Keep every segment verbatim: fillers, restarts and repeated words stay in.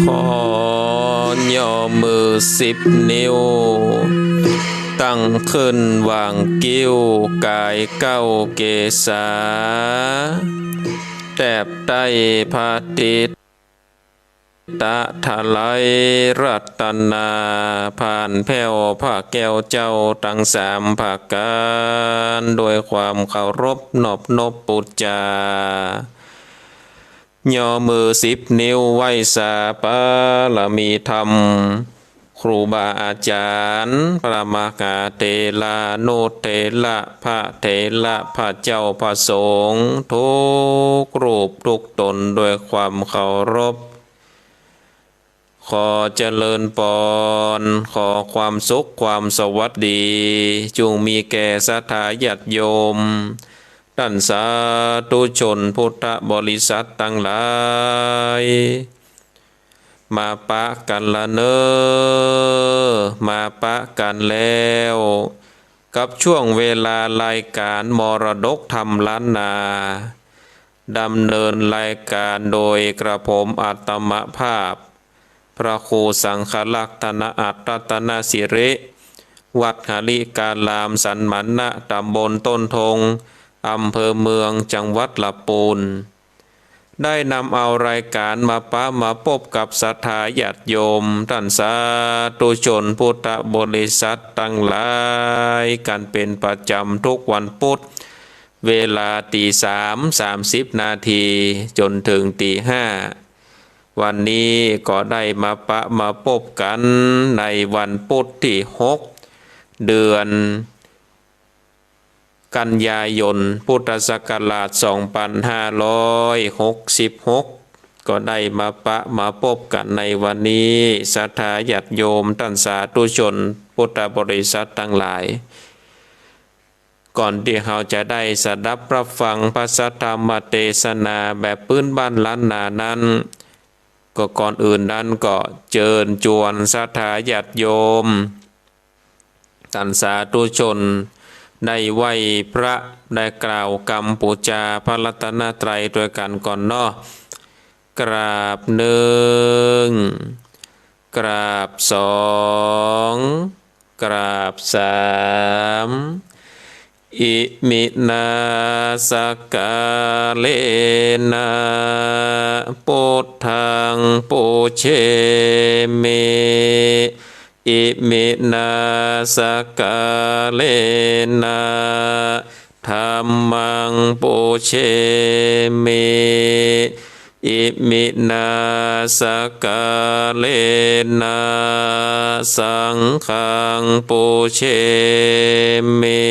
ขอย่อมือสิบนิ้ว ตั้งขึ้นหว่างกิ้วก๋ายเก๊าเกศา แตบใต้พระติตตะไตรรัตนา ผ่านแผ้วพระแก้วเจ้าตังสามประก๋าน โดยความเคารพนอบนบปู๋จา ย่อมือสิบนิ้วไหว้สาบารมีธรรม ครูบาอาจ๋ารย์ พระมหาเถรานุเถระ พระเถระ พระเจ้า พระสงฆ์ ทุกรูปทุกต๋น โดยความเคารพ ขอเจริญปอน ขอความสุขความสวัสดี จุ่งมีแก่ศรัทธาญาติโยม ต้านสาธุชนพุทธบริษัทตังหลาย มาปะกั๋นละเน่อ มาปะกั๋นแล้ว กับช่วงเวลารายก๋านมรดกธรรมล้านนา ดำเนินรายก๋านโดยกระผมอาตมาภาพ พระครูสังฆรักษ์ ธนอัตตนสิริ วัดหริการามสันมณะ ต๋ำบลต้นธง อำเภอเมือง จังหวัดลำปูน ได้นำเอารายก๋านมาปะมาปบกับศรัทธาญาติโยม ต้านสาธุชนพุทธบริษัทตังหลายกั๋นเป๋นประจ๋ำทุกวันปุ๊ธ เวลาตีสามสามสิบนาที จ๋นเถิงตีห้า วันนี้ก็ได้มาปะมาปบกั๋นในวันปุ๊ธตี้หก เดือน กันยายน พุทธศักราชสองปันห้าร้อยหกสิบหก ก็ได้มาปะมาปบกั๋นในวันนี้ ศรัทธาญาติโยมต้านสาธุชนพุทธบริษัทตังหลาย ก่อนตี้เฮาจะได้สดับรับฟังพระสัทธรรมเตสนาแบบปื๊นบ้านล้านนานั้น ก็ก่อนอื่นนั้นก็เจิญจวนศรัทธาญาติโยม ต้านสาธุชน ได้ไหว้พระ ได้กล่าวกำปู๋จาพระรัตนตรัยตวยกั๋นก่อนเนาะ กราบนึ่ง กราบสอง กราบสาม อิมินา สักกาเลนะ ปุทธัง ปูเชมิ อิมินา สักกาเลนะ ธัมมัง ปูเชมิ อิมินา สักกาเลนะ สังฆัง ปูเชมิ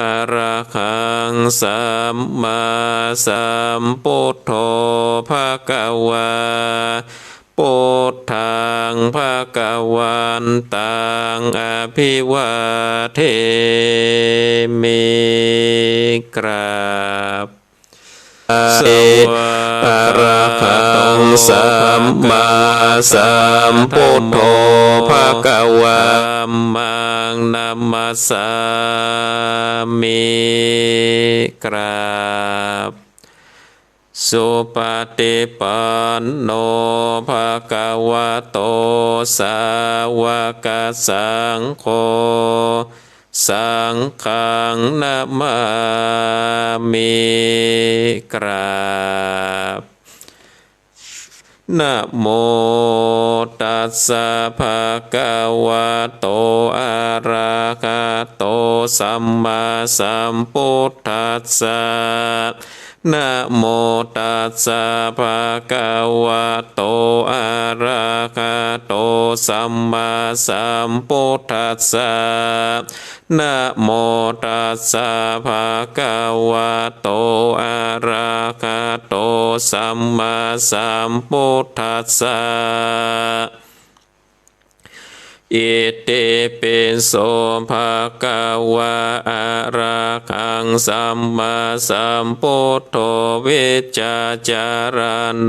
อะระหัง สัมมาสัมพุทโธ ภะคะวา พุทธัง ภะคะวันตัง อะภิวาเทมิ กราบ อะระหัง สัมมาสัมพุทโธ ภะคะวา ธัมมัง นะมัสสามิ กราบ สุปฏิปันโน ภะคะวะโต สาวกสังโฆ สังฆัง นะมามิ กราบ นะโม ตัสสะ ภะคะวะโต อะระหะโต สัมมาสัมพุทธัสสะ นะโม ตัสสะ ภะคะวะโต อะระหะโต สัมมาสัมพุทธัสสะ นะโมตัสสะ ภะคะวะโต อะระหะโต สัมมาสัมพุทธัสสะ อิติปิโส ภะคะวะ อะระหัง สัมมาสัมพุทโธ วิชชาจาร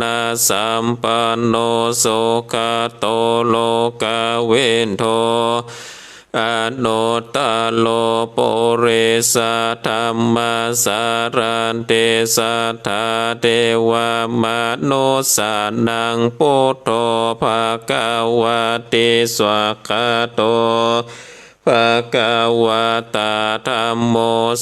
ณะสัมปันโน สุขะโต โลกะวิทู อนุตตะโร ปุริสะธัมมะสารัตถิ สัทธาเทวะมนุสสานัง พุทโธ ภะคะวะติ สวากขาโต ภะคะวะตา ธัมโม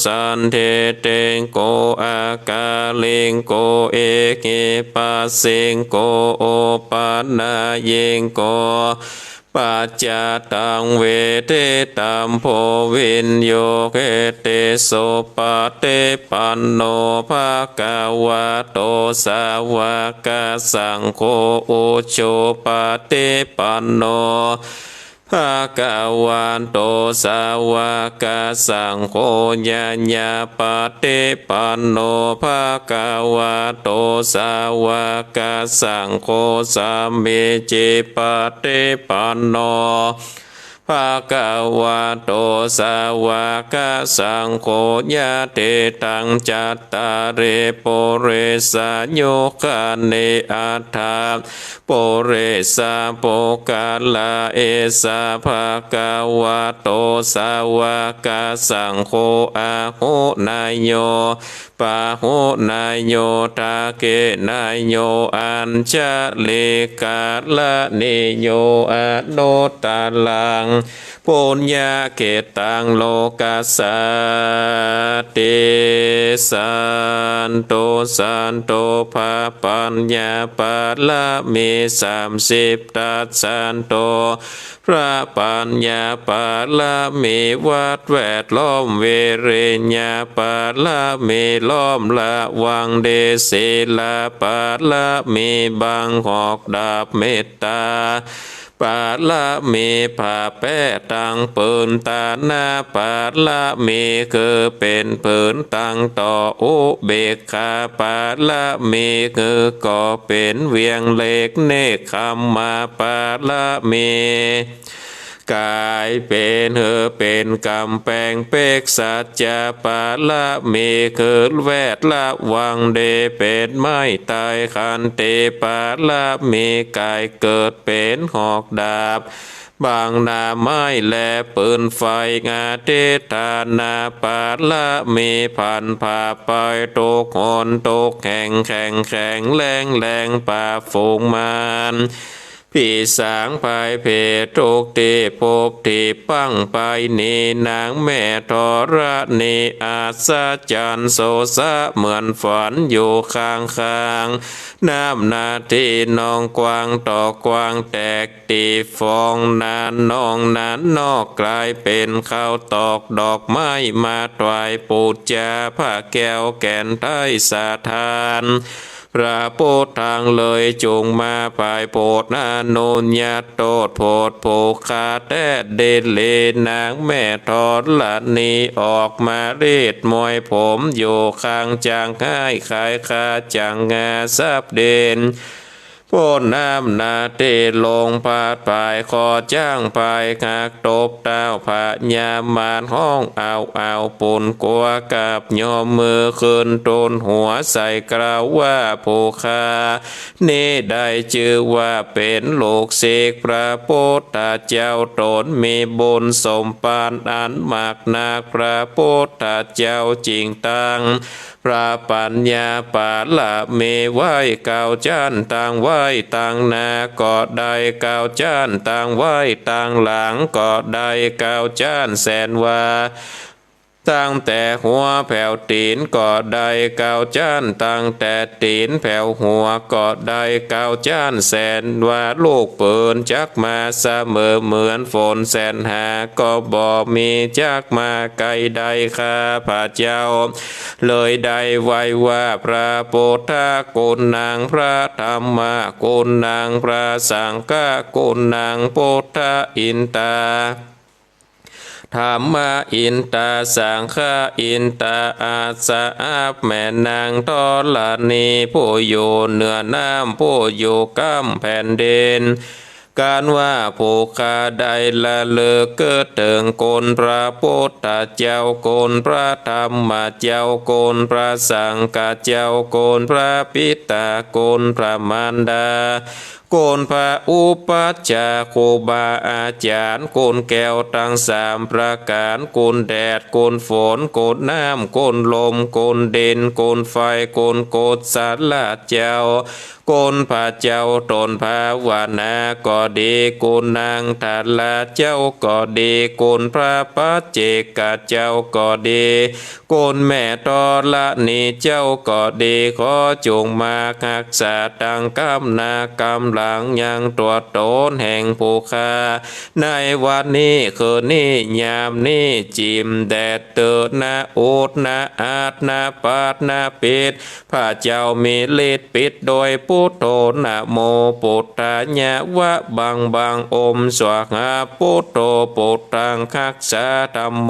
สันทิฏฐิโก อะกาลิโก เอหิปัสสิโก โอปะนายิโก ปัจจตัง เวทิตัมโภ วินยูหิติ สุปะฏิปันโน ภะคะวะโต สาวะกะสังโฆ อุจุปะฏิปันโน ภะคะวะโต สาวะกะสังโฆ ญาญาปะฏิปันโน ภะคะวะโต สาวะกะสังโฆ สามีจิปะฏิปันโน ภะคะวะโต สาวะกะสังโฆ ยะถิตัง จัตตาริ ปุริสายุคานิ อัตถะ ปุริสะปุคคละ เอสะ ภะคะวะโต สาวะกะสังโฆ อาหุเนยโย ปาหุเนยโย ทักขิเนยโย อัญชะลีกะระณีโย อนุตตะรัง ปุญญะเขตตัง โลกัสสาติ สาธุ สาธุ พระปัญญาบารมีสามสิบทัศน์ สาธุ พระปัญญาบารมี วัดแวดล้อม วิริยะบารมี ล้อมระวังดี ศีลบารมี บังหอกดาบเมตตา บารมี ผ้าแป๊ตังผืน ตานะบารมี คือเป๋นผืนตังต่อ อุเบกขาบารมี คือก่อเป๋นเวียงเหล็ก เนกขัมมะบารมี ก๋ายเป๋นหือเป๋นก๋ำแปง เปกสัจจะบารมี คือแวดระวังดี เป๋นไม้ตาย ขันติบารมี ก๋ายเกิดเป๋นหอกดาบ บังหน้าไม้และปืนไฟ อธิฏฐานะบารมี ผันผ่าไปทุกหนทุกแห่ง แข็งแข็งแรงแรง ปราบฝูงมาร ผีสางภัยเผตทุกตี้ ภพตี้บั้งไป นี้นางแม่ธรณี อัศจรรย์โสษะเหมือนฝัน อยู่ข้างๆ น้ำนาทีนองกว้าง ตอกกว้างแตก ตี้ฟองน้ำนองน้ำนอก ก๋ายเป๋นข้าวตอกดอกไม้ มาถวายปู๋จา พระแก้วแก่นไทยสถาน พระพุทธังเลยจุ่งมา ผายโผดอนุญาต โต้ษโผดผู้ฆ่าแต๊ดีหลี นางแม่ธรณี ออกมารีดมวยผม อยู่ข้างจางฮ้าย ขายคาจั๋งงาทรัพย์ดิน โผดน้ำนาทีลง ผาดผายคอจ๊าง ผายหักตบเต้า พญามารฮ้องอ้าวอ้าว ปูนกั๋วกับยอมมือ ขึ้นตูนหัวใส่ กล่าวว่าผู้ข้านี้ได้จื้อว่าเป๋นลูกศิษย์พระพุทธเจ้า ต๋นมีบุญสมปานอันมากนัก พระพุทธเจ้าจึงตั้ง พระปัญญาบารมีไว้เก้าจั้น ตั้งไว้ตังหน้าก็ได้เก้าจั้น ตั้งไว้ตังหลังก็ได้เก้าจั้น แสนว่า ตั้งแต่หัวแผวตี๋นก็ได้เก้าจ๊าน ตั้งแต่ตี๋นแผวหัวก็ได้เก้าจ๊าน แสนว่าลูกปืนจักมาเสมอเหมือนฝน แสนหาก็บ่มีจักมาใก้ได้ข้าพเจ้า เลยได้ไหว้ว่า พระพุทธกุณัง พระธัมมกุณัง พระสังฆกุณัง พุทธอินตา ธัมมอินตา สังฆอินตา อัสสะ แม่นางธรณี ผู้อยู่เหนือน้ำ ผู้อยู่ก้ำแผ่นดิน กันว่าผู้ข้าได้ระลึกเถิงคุณพระพุทธเจ้า คุณพระธัมมเจ้า คุณพระสังฆเจ้า คุณพระปิตา คุณพระมารดา คุณพระอุปัชฌาย์ ครูบาอาจ๋ารย์ คุณแก้วตังสามประก๋าน คุณแดด คุณฝน คุณน้ำ คุณลม คุณดิน คุณไฟ คุณกุศลเจ้า คุณพระเจ้าต๋นภาวนาก็ดี คุณนางธาราเจ้าก็ดี คุณพระปัจเจกเจ้าก็ดี คุณแม่ธรณีเจ้าก็ดี ขอจงมาฮักษาตังก้ำหน้าก้ำหลังยังตั๋วต๋นแห่งผู้ข้า ในวันนี้คืนนี้ยามนี้ จิ่มแดดเต๊อะนะ อุดนะ อัดนะ ปัดนะ ปิด พระเจ้ามีฤทธิ์ปิดโดยพุทโธ นะโมพุทธายะ วะบังบัง โอมสวาหา พุทโธพุทธังฮักษา ธัมโม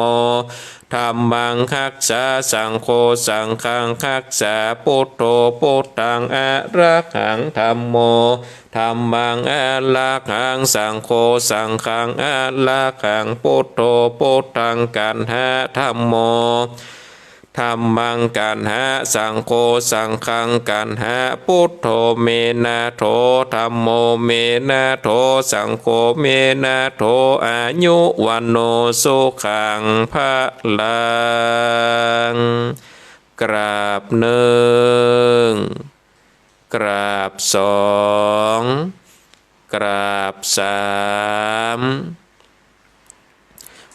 ธัมมังฮักษา สังโฆ สังฆังฮักษา พุทโธ พุทธัง อะระหัง ธัมโม ธัมมัง อะระหัง สังโฆ สังฆัง อะระหัง พุทโธ พุทธัง กัณหะ ธัมโม ธัมมัง กัณหะ สังโฆ สังฆัง กัณหะ พุทโธ เมนะโถ ธัมโม เมนะโถ สังโฆ เมนะโถ อายุ วัณโณ สุขัง พลัง กราบนึ่ง กราบสอง กราบสาม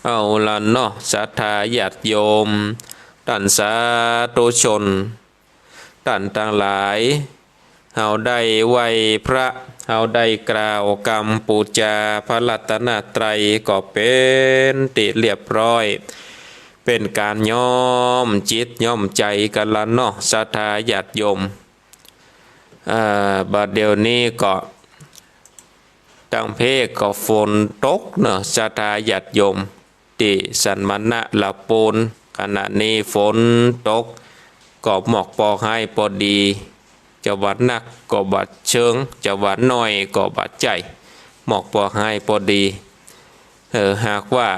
เอาละเนาะ ศรัทธาญาติโยม ต้านสาธุชน ต้านตังหลาย เฮาได้ไหว้พระ เฮาได้กล่าวกำปู๋จาพระรัตนตรัยก็เป๋นตี้เรียบร้อย เป๋นก๋านย้อมจิตย้อมใจ๋กั๋นละเนาะ ศรัทธาญาติโยม อ่า บ่าเดี่ยวนี้ก็ ตังเพก็ฝนตกเนาะ ศรัทธาญาติโยม ตี้สันมณะละปูน ขณะนี้ฝนตก ก็หมอกปอไฮปอดี จะว่านักก็บ่เจิง จะว่าน้อยก็บ่ใจ้ หมอกปอไฮปอดี เออ หากว่า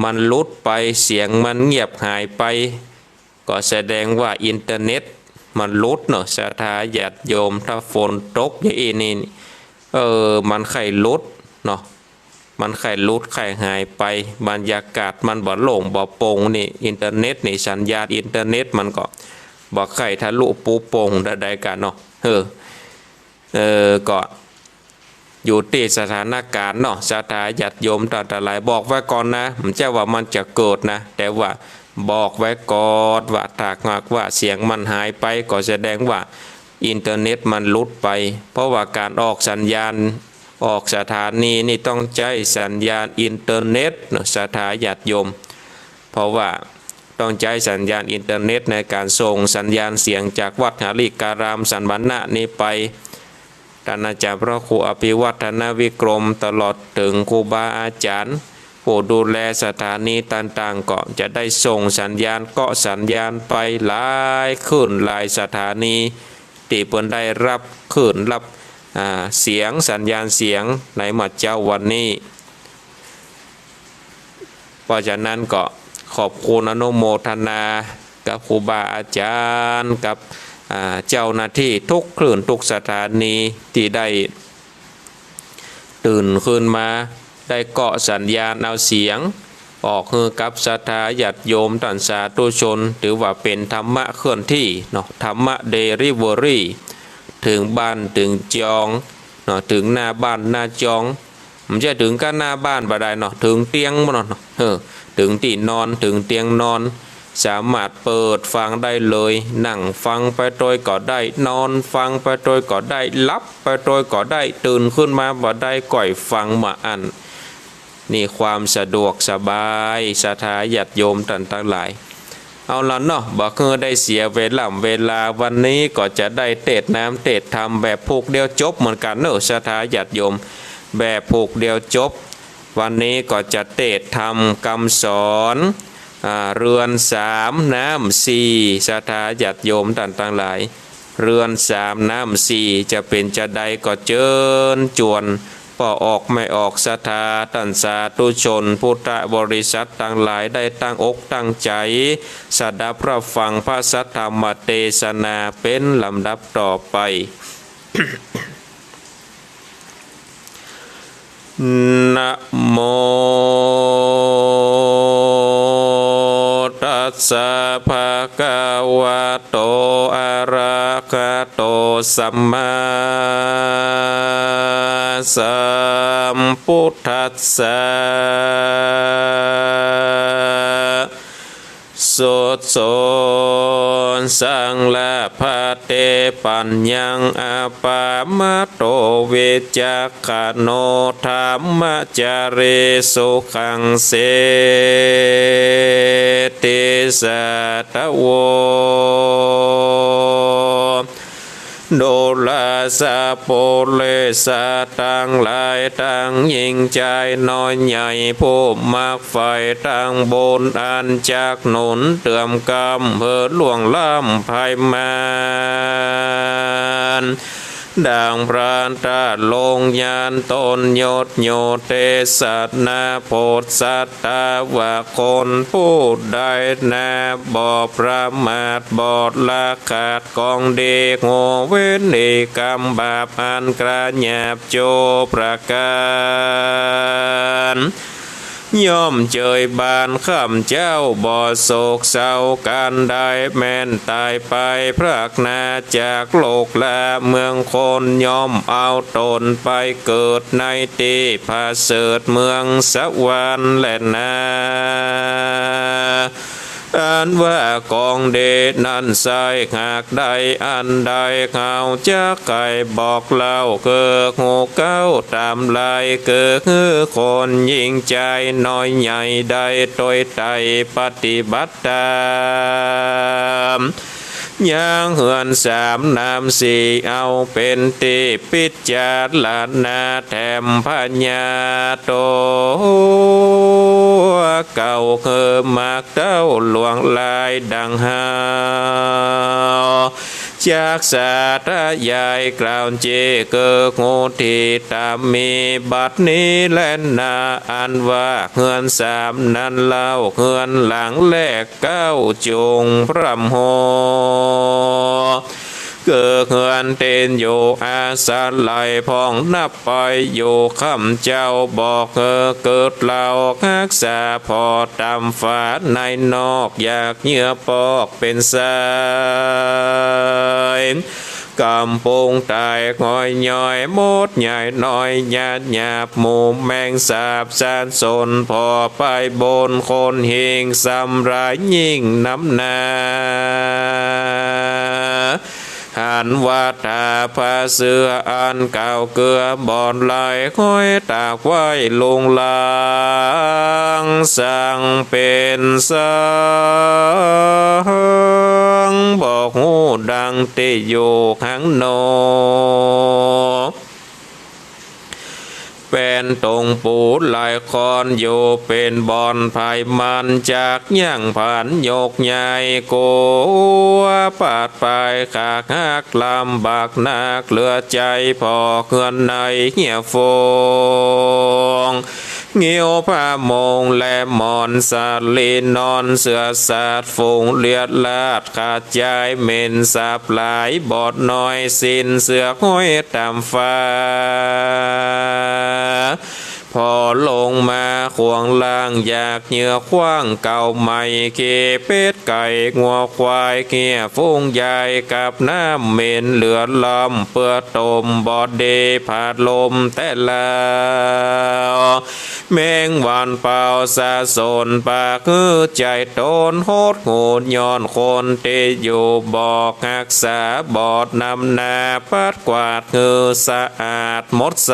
มันหลุดไป เสียงมันเงียบหายไป ก็แสดงว่าอินเทอร์เน็ตมันหลุดเนาะ ศรัทธาญาติโยม ถ้าฝนตกอย่างอี้นี่ เออ มันใค่หลุดเนาะ มันใค่หลุดใค่หายไป บรรยากาศมันบ่โล่งบ่โป่งนี่ อินเทอร์เน็ตนี่ สัญญาณอินเทอร์เน็ตมันก็บ่ใค่ทะลุปูโป่งใดๆ กั๋นเนาะ เออ เออ ก็ อยู่ตี้สถานก๋ารณ์เนาะ ศรัทธาญาติโยมต้านตังหลาย บอกไว้ก่อนนะ บ่ใจ้ว่ามันจะเกิดนะ แต่ว่าบอกไว้ก่อนว่าถ้าหากว่าเสียงมันหายไป ก็แสดงว่าอินเทอร์เน็ตมันหลุดไป เพราะว่าก๋านออกสัญญาณ ออกสถานีนี่ต้องใจ๊สัญญาณอินเทอร์เน็ตเนาะ ศรัทธาญาติโยม เพราะว่าต้องใจ๊สัญญาณอินเทอร์เน็ตในก๋านส่งสัญญาณเสียงจากวัดหริการามสันมณะนี้ไป ต้านอาจ๋ารย์พระครูอภิวัฒนวิกรม ตลอดเถิงครูบาอาจ๋ารย์ ผู้ดูแลสถานีต่างๆ ก็จะได้ส่งสัญญาณ เกาะสัญญาณไปหลายคลื่นหลายสถานี ตี้เปิ้นได้ฮับคลื่นฮับ อ่า เสียงสัญญาณเสียงในเมื่อเจ๊าวันนี้ เพราะฉะนั้นก็ขอบคุณอนุโมทนากับครูบาอาจ๋ารย์ กับ อ่า เจ้าหน้าตี้ทุกคลื่นทุกสถานีตี้ได้ตื่นขึ้นมา ได้เกาะสัญญาณเอาเสียงออกหื้อกับศรัทธาญาติโยมต้านสาธุชน ถือว่าเป๋นธรรมะเคลื่อนที่เนาะ ธรรมะเดลิเวอรี่ เถิงบ้านเถิงจองเนาะ เถิงหน้าบ้านหน้าจอง มันจะเถิงก้าหน้าบ้านบ่ได้เนาะ เถิงเตียงบ่เนาะ เออ เถิงตี้นอน เถิงเตียงนอน สามารถเปิดฟังได้เลย นั่งฟังไปตวยก็ได้ นอนฟังไปตวยก็ได้ หลับไปตวยก็ได้ ตื่นขึ้นมาบ่ได้ ก้อยฟังเมื่ออั้น นี่ความสะดวกสบาย ศรัทธาญาติโยมต้านตังหลาย เอาละเนาะ บ่หื้อได้เสียเวล่ำเวลา วันนี้ก็จะได้เตสน์น้ำเตสน์ธรรมแบบผูกเดียวจบเหมือนกั๋นเนาะ ศรัทธาญาติโยม แบบผูกเดียวจบ วันนี้ก็จะเตสน์ธรรมกำสอน อ่า เรือนสามน้ำสี่ ศรัทธาญาติโยมต้านตังหลาย เรือนสามน้ำสี่ จะเป๋นจาใดก็เจิญจวน ป้อออกแม่ออกศรัทธา ต้านสาธุชนพุทธบริษัทตังหลายได้ตั้งอกตั้งใจ๋ สดับรับฟังพระสัทธรรมเตสนาเป๋นลำดับต่อไป นะโมตัสสะ ภะคะวะโต อะระหะโต สัมมาสัมพุทธัสสะ สุดสูนสังละพะเต ปัญญัง อะปามาโต วิจักขะโณ ธัมมะจารี สุขัง เสติ สัตถะโว ดูราสะปุริสะตังหลาย ตังญิงจายน้อยใหญ่ ผู้มักใฝ่ตังบุญ อันจักหนุนเติมกำเพื่อล่วงล้ำภัยมาร ดังพระตาลงยานตนยศโยเตสนา โผดสัตตาวะคนผู้ใดนา บ่ประมาทบ่ละขาด กองดีหัวเว้นอีกกรรมบาปอันกระหยาบโจประก๋าน ย่อมเจยบานข้ามเจ้าบ่โศกเศร้าก๋านใด แม่นต๋ายไปพรากหน้าจากโลกลาเมืองคน ย่อมเอาต๋นไปเกิดในตี้ผะเสริฐเมืองสวรรค์แลนา อันว่ากองดีนั้นไส้ หากได้อันใด เขาจักใค่บอกเล่า คือฮู้เก๊าต๋ามไหล คือคนญิงจายน้อยใหญ่ได้ตวยไตร่ปฏิบัติต๋าม ยังเฮือนสามน้ำสี่ เอาเป๋นตี้ปิจารณาแถมพญาโต เก่าคือมักเต้าหลวงหลายดังเฮา จักสาธยายกล่าวเจ คือฮู้ตี้ต๋ามมีบัดนี้แลนา อันว่าเฮือนสามนั้นเล่า เฮือนหลังแรก เก๊าจุ่งพร่ำฮู้ คือเฮือนตี้อยู่อาศัยพ่องนับไปอยู่ ข้ามเจ้าบอกหื้อเกิดเล่า ฮักษาผ่อต๋ามฝาในนอก อยากเยื่อปอกเป๋นสาย กำปุงต๋ายง่อยย่อย มดใหญ่น้อยหยาดหยาบ หมู่แมงสาบสาดสน ผ่อไปบนคนหิ่ง สำรายยิ่งน้ำหนา หันว่าถ้าผ้าเสื้ออันเก่าเกือบ่อนไหล ห้อยตากไว้ลุงลัง สังเป๋นสัง บ่ฮู้ดังตี้อยู่ข้างนอก เป๋นตรงปูหลายคอน อยู่เป๋นบ่อนภัยมัน จักยังผันยกใหญ่ กั๋วปาดปายขากหัก ลำบากนักเหลือใจ๋ ผ่อเฮือนในเหียฝง งิ้วผ้ามุงและหมอนสาลีนอน เสื้อสาดฝูงเลียดลาด ขาดจายเหม็นสาบหลาย บอดน้อยสิ้นเสื้อห้อยต๋ามฝา ผ่อลงมาขวางล่าง อยากเหยื่อขว้างเก่าใหม่ ขี้เป็ดไก่งัวควาย เกี้ยฝูงใหญ่กับน้ำเหม็น เหลือล้ำเปื้อตม บ่ดีผาดลมแต่แล้ว แมงวันเป่าสะสน ปากหื้อใจ๋ตนหดหู่ ย้อนคนตี้อยู่บ่ฮักษา บ่นำหน้าปัดกวาดหื้อสะอาดหมดใส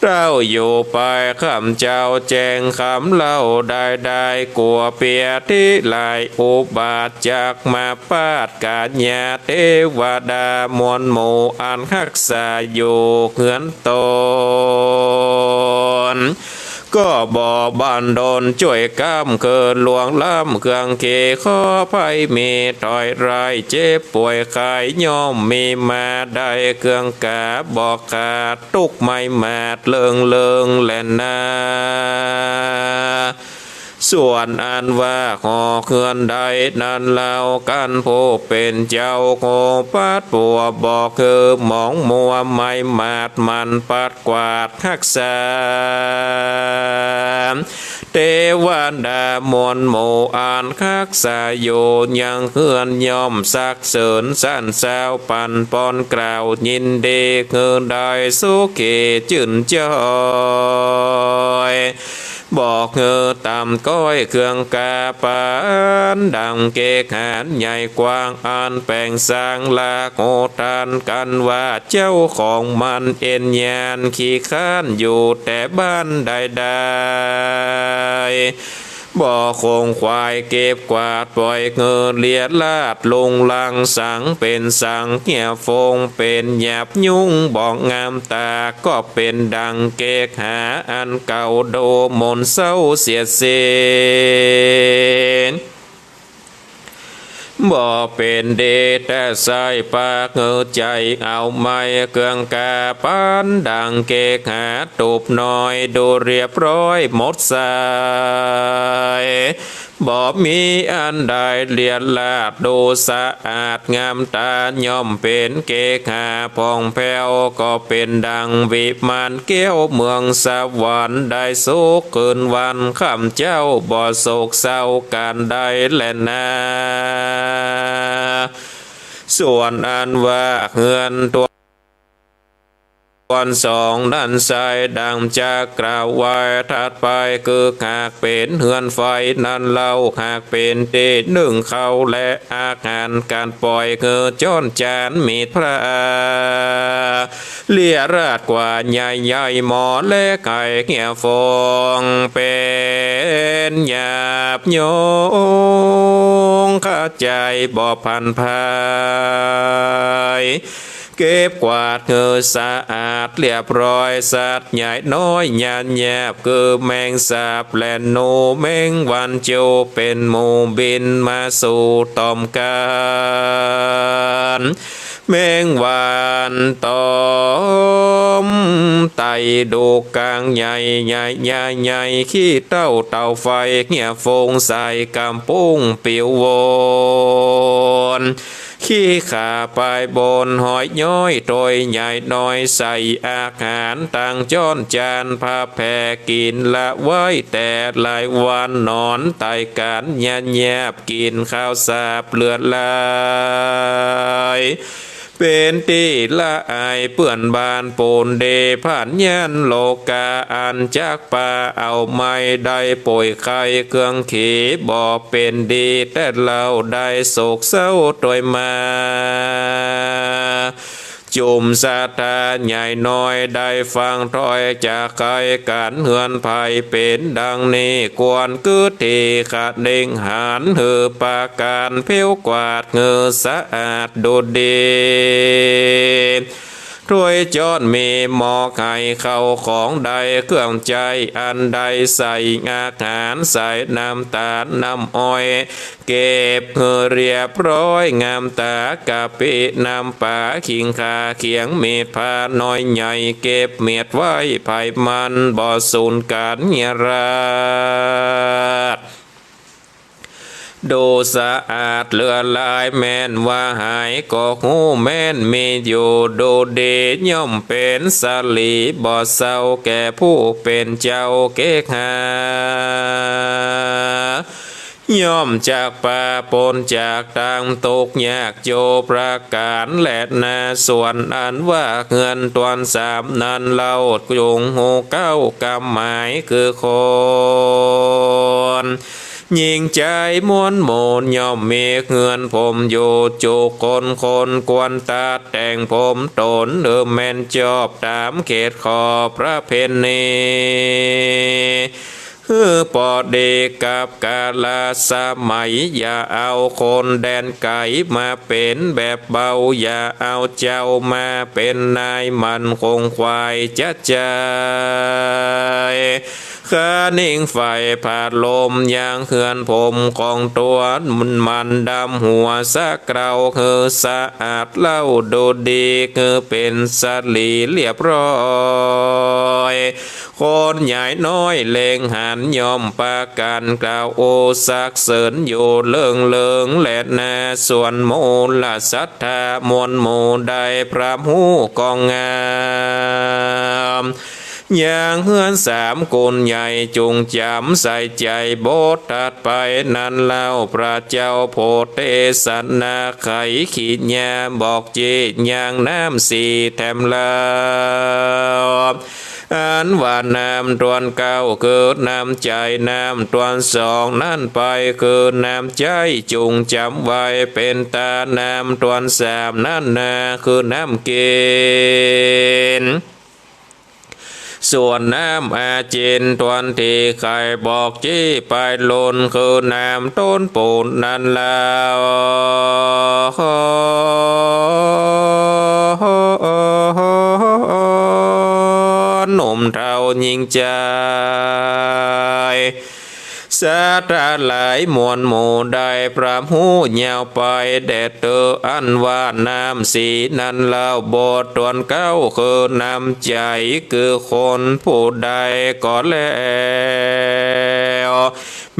เต้าอยู่ไปข้ามเจ้าแจ้งคำเล่าได้ได้ กั๋วเปียตี้หลายอุบาท จักมาปาดกั๋นยาเตวดามวลหมู่ อันฮักษาอยู่เฮือนตน ก็บ่บันดลจ้วยกำเกิด ล่วงล้ำเครื่องเข ขอภัยมีถ้อยร้าย เจ็บป่วยไข้ย่อมมีมา ได้เครื่องกาบ่ขาด ตุ๊กข์ไม่มาดเลิงเลิงแลนา ส่วนอันว่าหอเฮือนใดนั้นเล่า กั๋นผู้เป๋นเจ้า โขปัดปัวบอกหื้อหมองมัว ไม่มาดหมั่นปัดกวาดฮักษา เตวดามวลหมู่อันฮักษาอยู่ยังเฮือน ย่อมสรรเสริญสรรเสริญ ปันป้อนกล่าวยินดี หื้อได้สุขีจื้นจอย บอกหื้อต๋ามก้อยเครื่องกา ปานดังเกกหาญใหญ่กว้าง อันแป๋งสร้างละโหฐาน กั๋นว่าเจ้าของมันเอ็นยานขี้ค้าน อยู่แต่บ้านใดๆ บ่คงขวายเก็บกวาด ป่อยหื้อเลียราดลุงลัง สังเป๋นสังเหี่ยฟงเป๋นหยาบยุง บ่งามต๋า ก็เป๋นดังเกกหาอันเก่า ดูหมิ่นเศร้าเสียดสี บ่เป๋นดีแต่ใส่ ปากหื้อใจ๋เอาไม้เครื่องกา ปานดังเกกหาตูบน้อย ดูเรียบร้อยหมดใส บ่มีอันใดเลียราด ดูสะอาดงามต๋า ย่อมเป๋นเกกหาผ่องแผ้ว ก็เป๋นดังวิมานแก้วเมืองสวรรค์ ได้สุขคืนวันข้ามเจ้า บ่โศกเศร้าก๋านใดแลนา ส่วนอันว่าเฮือนต๋ว ส่วนสองนั้นไส้ดังจะกล่าวไว้ถัดไป คือหากเป๋นเฮือนไฟนั้นเล่า หากเป๋นตี้นึ่งข้าวและอาหาร ก๋านป่อยหื้อจ้อนจานมิตรพระ เลียราดกว่าใหญ่ๆ หม้อและไข่เหี่ยฟงเป๋นหยาบยุง ขะจายบ่ผันผาย เก็บกวาดหื้อสะอาดเรียบร้อย สัตว์ใหญ่น้อยหยาบหยาบ คือแมงสาบและหนู แมงวันเจียวเป๋นหมู่ บินมาสู่ต๋อมกั๋น แมงวันต๋อมไต่ ดูกก๋างใหญ่ใหญ่ใหญ่ใหญ่ ขี้เต้าเต่าไฟ เหี่ยฟงใส่กำปุ้งปิววน ขี้ขาปายบนหอยย้อย ถ้วยใหญ่น้อยใส่อาหาร ตังจ้อนจานพาแผ่กิ๋นละไว้แต่หลายวัน นอนไต่กั๋นหยาบหยาบ กิ๋นข้าวสาบเลือดไหล เป๋นตี้ละอายเปื้อนบ้าน ปูนเดผ่านยันโลกา อันจักปาเอาไม้ได้ป่วยไข้เครื่องขี บ่เป๋นดีแต่เล่า ได้โศกเศร้าตวยมา จุ่มศรัทธาใหญ่น้อยได้ฟังถ้อยจากใคก๋านเฮือนไพร่เป๋นดังนี้ ควรกึ๊ดตี้ขะเด็งหันหื้อปาก๋าน เผี้ยวกวาดหื้อสะอาดดูดี ถ้วยจ้อนมีหม้อไข่ข้าวของได้เครื่องใจ๊ อันได้ใส่อาหาร ใส่น้ำต๋าลน้ำอ้อย เก็บหื้อเรียบร้อยงามต๋า กะปิน้ำป๋า ขิงข่า เขียง มีด ผ้าน้อยใหญ่ เก็บเมียดไว้ ไผมันบ่สูญก๋านเยียะราษ ดูสะอาดเหลือหลาย แม่นว่าหายก็ฮู้แม่นมีอยู่ ดูดีย่อมเป๋นสลีบ่เศร้า แก่ผู้เป๋นเจ้าเกกหา ย่อมจักปาป๊นจากตางตุ๊กข์ยากอยู่ประก๋านแลนา ส่วนอันว่าเฮือนตวนสามนั้นเล่า จุ่งฮู้เก๊ากำหมายคือคน ญิงจายมวลหมู่ย่อมมีเฮือนผมอยู่จุคน คนควรตัดแต่งผมต๋นหื้อแม่นจอบต๋ามเขตขอบประเพณี หื้อปอดีกับกาลสมัย อย่าเอาคนแดนไก๋มาเป๋นแบบเบา อย่าเอาเจ้ามาเป๋นนาย หมั่นคงขวายจะใจ๋ คานิ่งใฝ่ผาดลม ยังเฮือนผมของต๋น หมั่นดำหัวสักเกลา หื้อสะอาดเล่าดูดี หื้อเป๋นสลีเรียบร้อย คนใหญ่น้อยเล็งหันย่อมปากั๋นกล่าวโอสักเสริญอยู่เลิงเลิงแลนา ส่วนหมู่ละศรัทธามวลหมู่ได้พร่ำฮู้ก็งาม ยังเฮือนสามกุลใหญ่จุ่งจ๋ำใส่ใจ๋บทถัดไปนั้นเล่า พระเจ้าโพธิเตสนาไขกิริยาบอกจี้ยังน้ำสี่แถมเล่า อันว่าน้ำตวนเก้าคือน้ำใจ๋ น้ำตวนสองนั้นไปคือน้ำใจ๊ จุ่งจ๋ำไว้เป๋นต๋า น้ำตวนสามนั้นนาคือน้ำกิ๋น ส่วนน้ำอาเจียนตวนตี้ไขบอกจี้ไปล้น คือน้ำต้นปูนนั้นเล่า หนุ่มเฒ่าญิงจาย ศรัทธาหลายมวลหมู่ได้พร่ำฮู้ยาวไปแด่เต๊อะ อันว่าน้ำสี่นั้นเล่า บทตวนเก้าคือน้ำใจ๋ คือคนผู้ใดก็แล้ว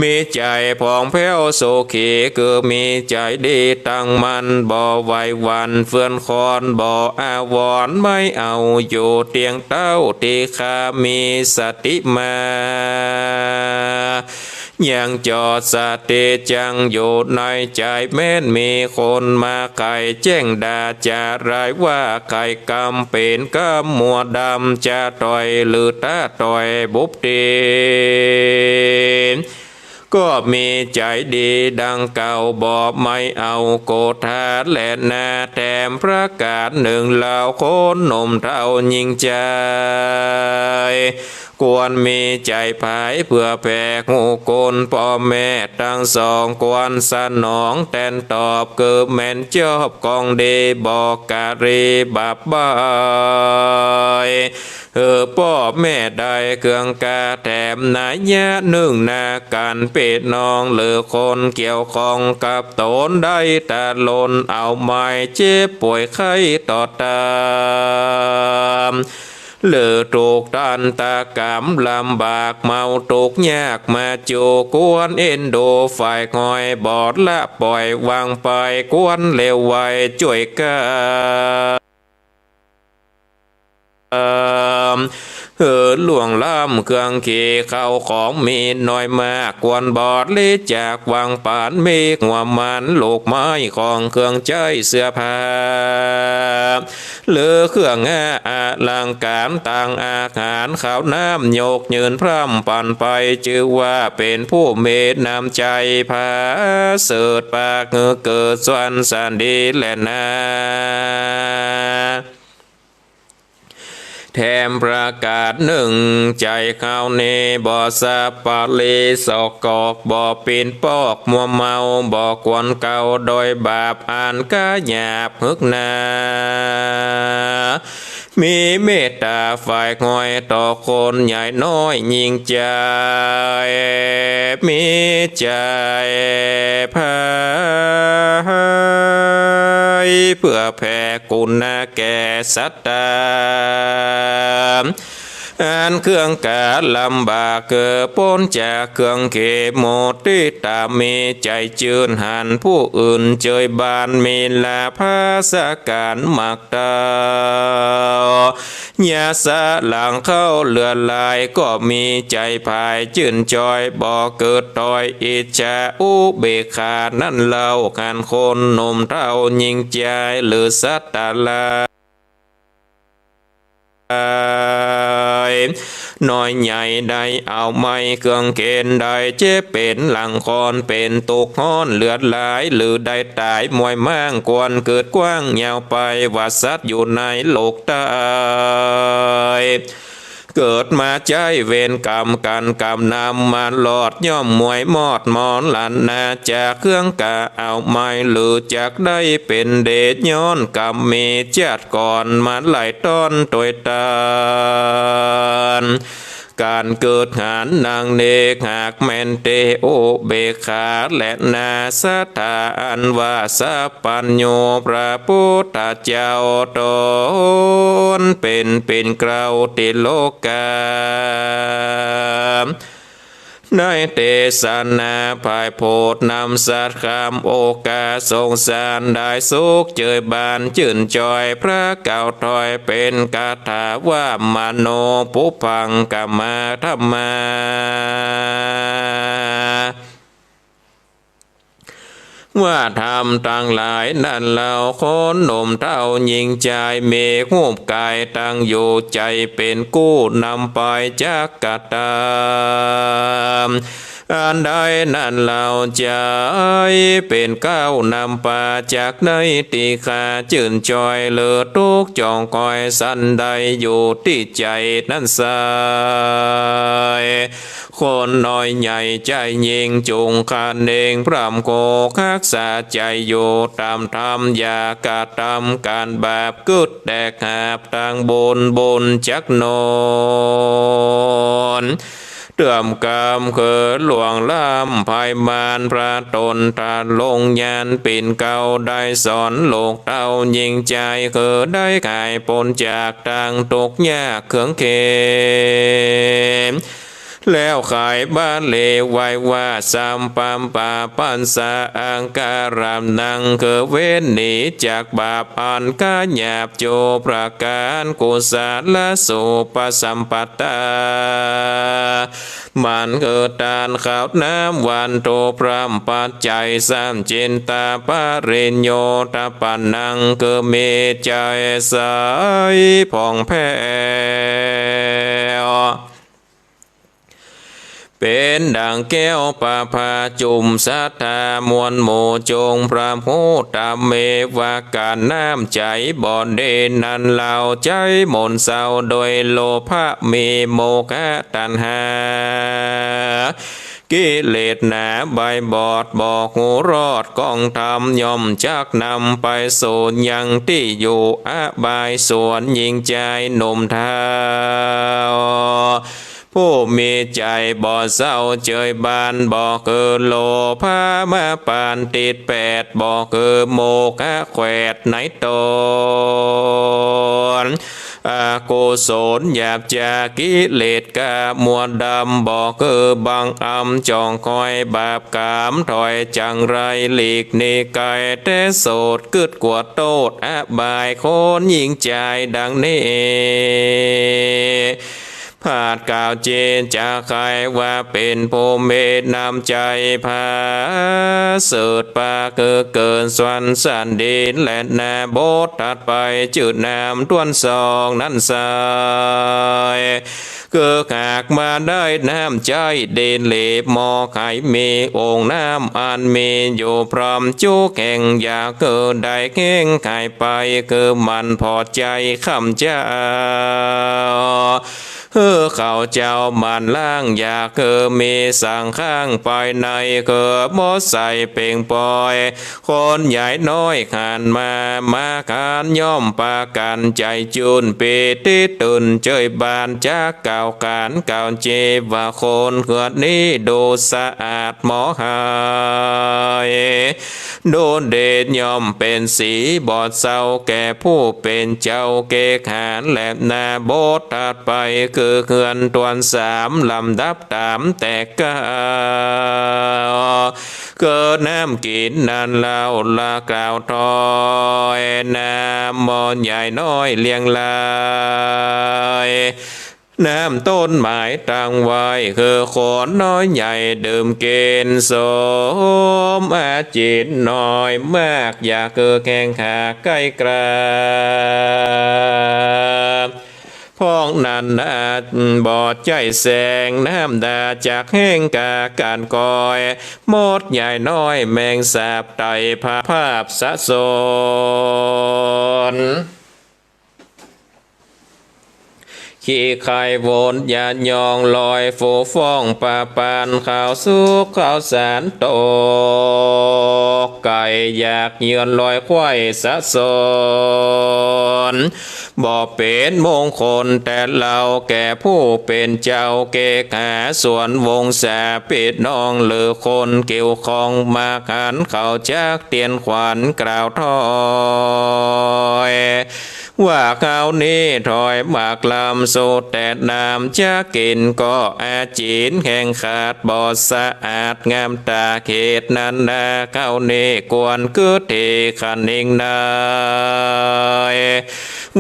มีใจ๋ผ่องแผ้วสุขี คือมีใจ๋ดีตั้งมั่น บ่ไหวหวั่นเฟื่อนคลอน บ่อาวรณ์ไม่เอา อยู่เตียงเต้าตี้ข้ามีสติมา ยังจอดสติจั่งอยู่ในใจ๋ แม้นมีคนมาไขแจ้งด่าจาร้ายว่า ไขกำเป๋นกำมัวดำ จะต่อยหรือตะต่อยบุบตี๋ ก็มีใจ๋ดีดังเก่า บ่ไม่เอาโกธาแลนา แถมประก๋านนึ่งเล่า คนหนุ่มเฒ่าญิงจาย ควรมีใจ๋ผายเปื้อแผ่กู้คุณ ป้อแม่ตังสองควรสนองแตนตอบ คือแม่นจอบของดี บ่กะรีบาปบาย หื้อป้อแม่ได้เกื้องก้า แถมนัยยะนึ่งนากั๋นปี้น้อง หรือคนเกี่ยวข้องกับต๋นได้ตะลน เอาไม้เจ็บป่วยไข้ตอดตาม หรือถูกตันตะกำลำบากเมาทุกข์ยากมาจู ควรเอ็นดูฝ่ายห้อย บ่ละป่อยวางไป ควรเลวไวจ้วยกา หื้อล่วงล้ำเกื้องเก๋ เข้าของมีน้อยมาก ควรบริจาควางปั๋น มีหัวมัน ลูกไม้ ของเกื้องใจ๊ เสื้อผ้า หรือเกื้องอาลังก๋าน ตังอาหารข้าวน้ำ ยกยื่นพร่ำปั๋นไป จื้อว่าเป๋นผู้มีน้ำใจ๋ผาเสริฐ ปากหื้อเกิดสวรรค์สันดีแลนา แถมประก๋านนึ่ง ใจ๋เฮานี้บ่สะปะรีสกปรก บ่ปิ๊นปอกมัวเมา บ่ควรเก่าโดยบาปอันก๋าหยาบหึกหนา มีเมตต๋าฝ่ายห้อยต่อคนใหญ่น้อยยิ่งใจ๋ มีใจ๋ผายเปื้อแผ่กุณาแก่สัตว์ตา อันเครื่องกาลำบากเกิดป๊นจากเครื่องเข มุติตา มีใจ๋จื้นหันผู้อื่นเจยบาน มีลาภาสก๋านมักเต้า ยะสะหลังเข้าเหลือหลาย ก็มีใจ๋ผายจื้นจอย บ่เกิดถ้อยอิจฉาอุเบกขา นั้นเล่า หันคนหนุ่มเฒ่าญิงจายหรือสัตว์ตะหลาย น้อยใหญ่ได้เอาไม้เครื่องเฆ็น ได้เจ็บเป๋นหลังคลอน เป๋นตุ๊กข์ฮ้อนเหลือหลาย หรือได้ต๋ายมวยม้าง ควรเกิดกว้างยาวไป ว่าสัตว์อยู่ในโลกใต้ เกิดมาใจ๊เวรก๋รรมกั๋น ก๋รรมนำมาลอด ย่อมมวยมอดมรณะ จากเครื่องกาเอาไม้ หรือจักได้เป๋นเดช ย้อนก๋รรมมีจาติก่อน มาไหล่ต้อนตวยตาน ก๋านเกิดหันนางเนก หากแม่นเตอุเบกขา และนาศรัทธาอันว่าสัพพัญญู พระพุทธเจ้าต๋นเป๋น เป๋นเกล้าติโลกา ในเตสนาภายโพธนำสัตย์คำโอกาสสงสาร ได้สุขเจยบานจื้นจอย พระกล่าวถ้อยเป๋นคาถาว่า มโนปุพพังคมาธัมมา ว่าธรรมตังหลายนั้นเล่า คนหนุ่มเฒ่าญิงจาย มีฮูปก๋ายตั้งอยู่ ใจ๋เป๋นกู้นำไปจักกระตำ อันใดนั้นเล่า ใจ๋เป๋นเกล้านำปา จักได้ตี้ข้าจื้นจอย หรือตุ๊กข์จ่องคอยสันใด อยู่ตี้ใจ๋นั้นไซร้ คนน้อยใหญ่ใจ๋ยิ่ง จุ่งคะเนงพร่ำโขกฮักษาใจ๋อยู่ ต๋ามธรรมอย่ากระตำก๋านบาป กึ๊ดแตกหาบตางบุญ บุญจักหนุน เตื้อมกำเขินล่วงล้ำไพมาร พระต๋นตรัสลงญาณปิ่นเกล้า ได้สอนลูกเต้าญิงจาย คือได้ก๋ายป๊นจากตางตุ๊กข์ยากเคืองเข็ญ แล้วไขบาลีไว้ว่า สัพพัมปาปัสสะอังคารัตตัง คือเว้นหนีจากบาปอันก๋าหยาบ โจประก๋าน กุศลสูปสัมปทา มันคือตานข้าวน้ำวัตถุพร่ำปัจจัย สัพจินตาปริญโญตปะนัง คือมีใจ๋ใสผ่องแผ้ว เป๋นดั่งแก้วประภาจุ่มศรัทธามวลหมู่ จุ่งพร่ำฮู้ธรรมเมวะ ก๋านน้ำใจ๋บ่ดีนั้นเล่า ใจ๋หม่นเศร้าโดยโลภะ มีโมหะตัณหา กิเลสหนาใบบอด บ่ฮู้รอดก้องธรรม ย่อมจักนำไปสู่ยังตี้อยู่อบาย ส่วนญิงจายหนุ่มเฒ่า ผู้มีใจ๋บ่เศร้าเจยบาน บ่คือโลภะมาปานติดแปด บ่คือโมหะแขวดในต๋น อกุศลหยาบจ๊ากิเลสกามัวดำ บ่คือบังอำจ่องคอยบาปก๋รรม ถอยจังไรหลีกหนีไกลแต่โสด กึ๊ดกั๋วโต้ษอบาย คนญิงจายดังนี้ ผาดกล่าวเจนจาใค่ว่าเป๋นผู้มีน้ำใจ๋ผาเสริฐ ปาคือเกินสวรรค์สันดิน และนาบทถัดไปจื้อนามต้วนสองนั้นไซร้ คือหากมาได้น้ำใจ๋ดีหลี หมอไขมีองค์น้ำอันมีอยู่พร้อมจุแห่ง อย่าคือได้แห้งหายไป คือมันผ่อใจ๋ค่ำเจ๊า คือ เขาเจ้าหมั่นล้าง อย่าคือมีสังฆัง ภายในคือหมดใสเป่งป่อย คนใหญ่น้อยหันมา มาขานย่อมปากั๋นใจ๋จื้น ปีติตื่นเจยบาน จักกล่าวขานกล่าวเจว่า คนเฮือนนี้ดูสะอาดหมอหาย ดูเด่นย่อมเป๋นสีบ่เศร้า แก่ผู้เป๋นเจ้าเกหาแลนา บทถัดไปคือเฮือนตวนสาม ลำดับต๋ามแต่เก๊า คือน้ำกิ๋นนั้นเล่า ละกล่าวถ้อย น้ำหม้อใหญ่น้อยเรียงราย น้ำต้นหมายตั้งไว้ คือคนน้อยใหญ่ดื่มกิ๋น สมอาจิ๋นน้อยมาก อย่าคือแข่งขาใก้กล้า เพราะนั้นนาบ่ใจ้แสง น้ำดาจักแห้งกาก๋านกอย มดใหญ่น้อยแมงสาบไต่ผาบผาบสะสน ขี้ไข่วนยาหยองลอย ฝูฟ้องปาปาน ข้าวสุกข้าวสารตก ไก่อยากเยือนลอยไขว้สะสน บ่เป๋นมงคลแต่เล่า แก่ผู้เป๋นเจ้าเกหา ส่วนวงศาปิดน้อง หรือคนเกี่ยวข้องมาหัน เขาจักเตียนขวัญกล่าวถ้อย ว่าคราวนี้ถอยหมากลำ สุดแต่น้ำจะกิ๋นก็อาจิ๋น แห้งขาดบ่สะอาดงามต๋า เหตุนั้นนา คราวนี้ควรกึ๊ดเตขะนิงนาย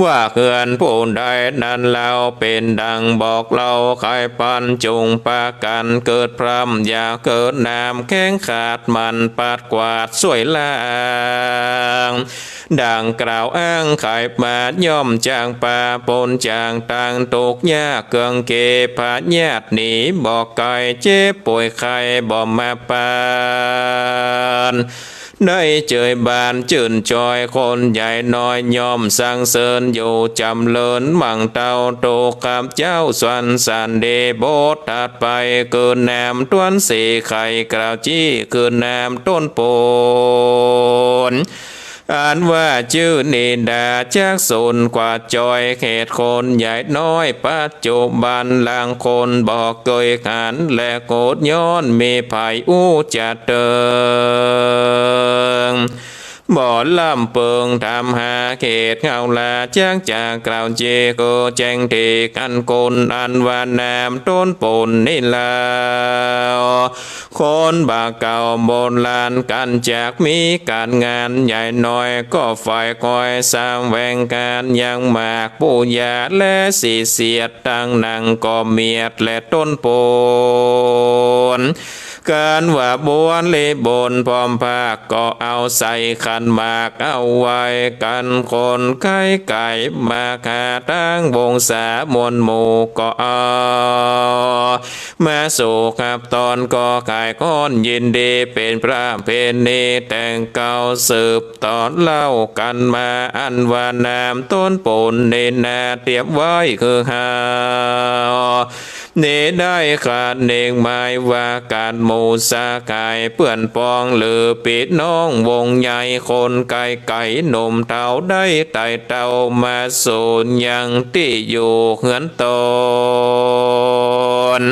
ว่าเฮือนผู้ใดนั้นเล่า เป๋นดังบอกเล่า ใค่ปันจุ่งปากั๋นเกิดพร่ำ อย่าเกิดน้ำแข็งขาด หมั่นปัดกวาดซ่วยล้าง ดังกล่าวอ้างไขมา ย่อมจางปาปนจางตาง ตุ๊กยากเกื้องเกพยาธิหนีบ่ไกล เจ็บป่วยไข้บ่มาปาน ได้เจยบานจื้นจอย คนใหญ่น้อยย่อมสรรเสริญอยู่ จ๋ำเริญมั่งเต้า ตุ๊กข้าพเจ้าสรรเสริญดี บทถัดไปคือน้ำต้นสีไข่ กล่าวจี้คือน้ำต้นปูน อันว่าจื้อนินดาจักสูนกว่าจอย เหตุคนใหญ่น้อยปัจจุบัน ลางคนบ่เกยหัน และโกรธย้อนมีภัยอู้จะเติง บ่ล้ำเปิงถามหา เหตุเฮาลาจักจะกล่าวเจโกแจ้งเตกันคน อันว่าน้ำต้นปูนนี้แล้ว คนบ่าเก่าโบราณกั๋นจักมีก๋านงาน ใหญ่น้อยก็ใฝ่คอยแสวงก๋านยังหมาก ปูยาและสีเสียด ตังหนังก็เมียดและต้นปูน ก๋านว่าบริบูรณ์พร้อมภาค ก็เอาใส่ขันหมากเอาไว้ กันคนไข้ไก่มาหา ตังวงศามวลหมู่ก็เอา มาสู่ขับตอนก็ขายค้อนยินดี เป๋นประเพณีแต่งเก่าสืบตอนเล่ากั๋นมา อันว่าน้ำต้นปูนนี้นาเตรียมไว้คือเฮา นี้ได้ขะเนงหมายว่าก๋านหมู่สหายเปื้อนปอง หรือปี้น้องวงใหญ่ คนไกลๆ หนุ่มเฒ่าได้ไต่เต้ามาสู่ยังตี้อยู่เฮือนตน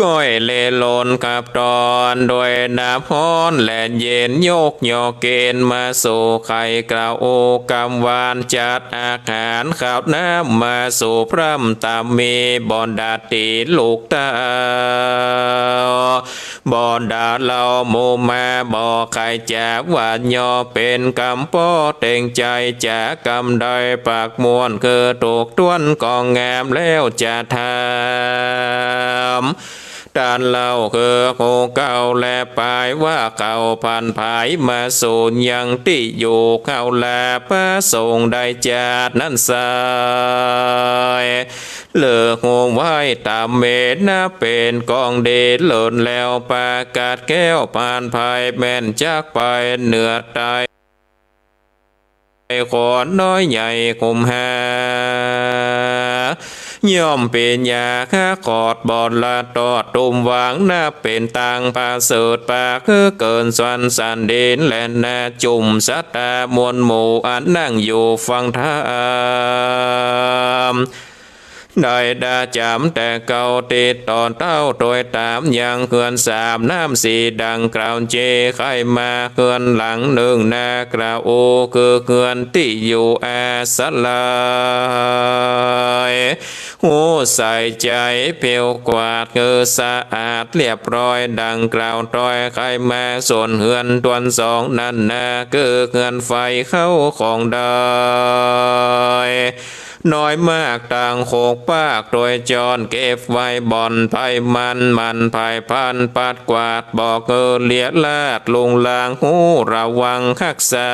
ก้อยเลหล่นขับตอน โดยน้ำฮ้อนและเย็น ยกยอเกณฑ์มาสู่ไข่กล่าวโอกำหวาน จัดอาหารข้าวน้ำมาสู่พร่ำต๋ามมี บ่ดาตี๋ลูกเต้า บ่ดาเล่าหมู่มา บ่ใค่จะหวาดยอ เป๋นกำป้อเต็งใจ๋ จะกำใดปากม่วน คือถูกต้วนก็งามแล้วจะถาม ต้านเล่าคือฮู้เก่าและปายว่าเขาผ่านผายมาสู่ยังตี้อยู่เฮาลา พระสงฆ์ได้จัดนั้นไซร้ เลิกฮู้ไว้ต๋ามเมตนา เป๋นของดีเลิศแล้วประกาศแก้วผ่านภัย แม่นจักไปเหนือใต้ ขอน้อยใหญ่คุมหา ย่อมเป๋นยาฆ่าขอดบอดละตอด ตุ้มหว่างนับเป๋นตางประเสริฐ ปากคือเกินสวรรค์สันดินแลนา จุ่มศรัทธามวลหมู่อันนั่งอยู่ฟังธรรม ได้ดาจ๋ำแต่เก่า ติดต่อเต้าโตยต๋ามยังเฮือนสามน้ำสี่ดังกล่าวเจ ใค่มาเฮือนหลังนึ่งนากล่าวโอ คือเฮือนตี้อยู่อาศัย หูใสใจ๋เผียวกวาด คือสะอาดเรียบร้อยดังกล่าวตวย ใค่มาส่วนเฮือนตวนสองนั้นนา คือเฮือนใฝ่เข้าของได้ น้อยมากตางโขกปากโตยจอน เก็บไว้บ่อนใผมัน หมั่นไผพันปัดกวาด บ่คือเลียลาดลุงลาง ฮู้ระวังฮักษา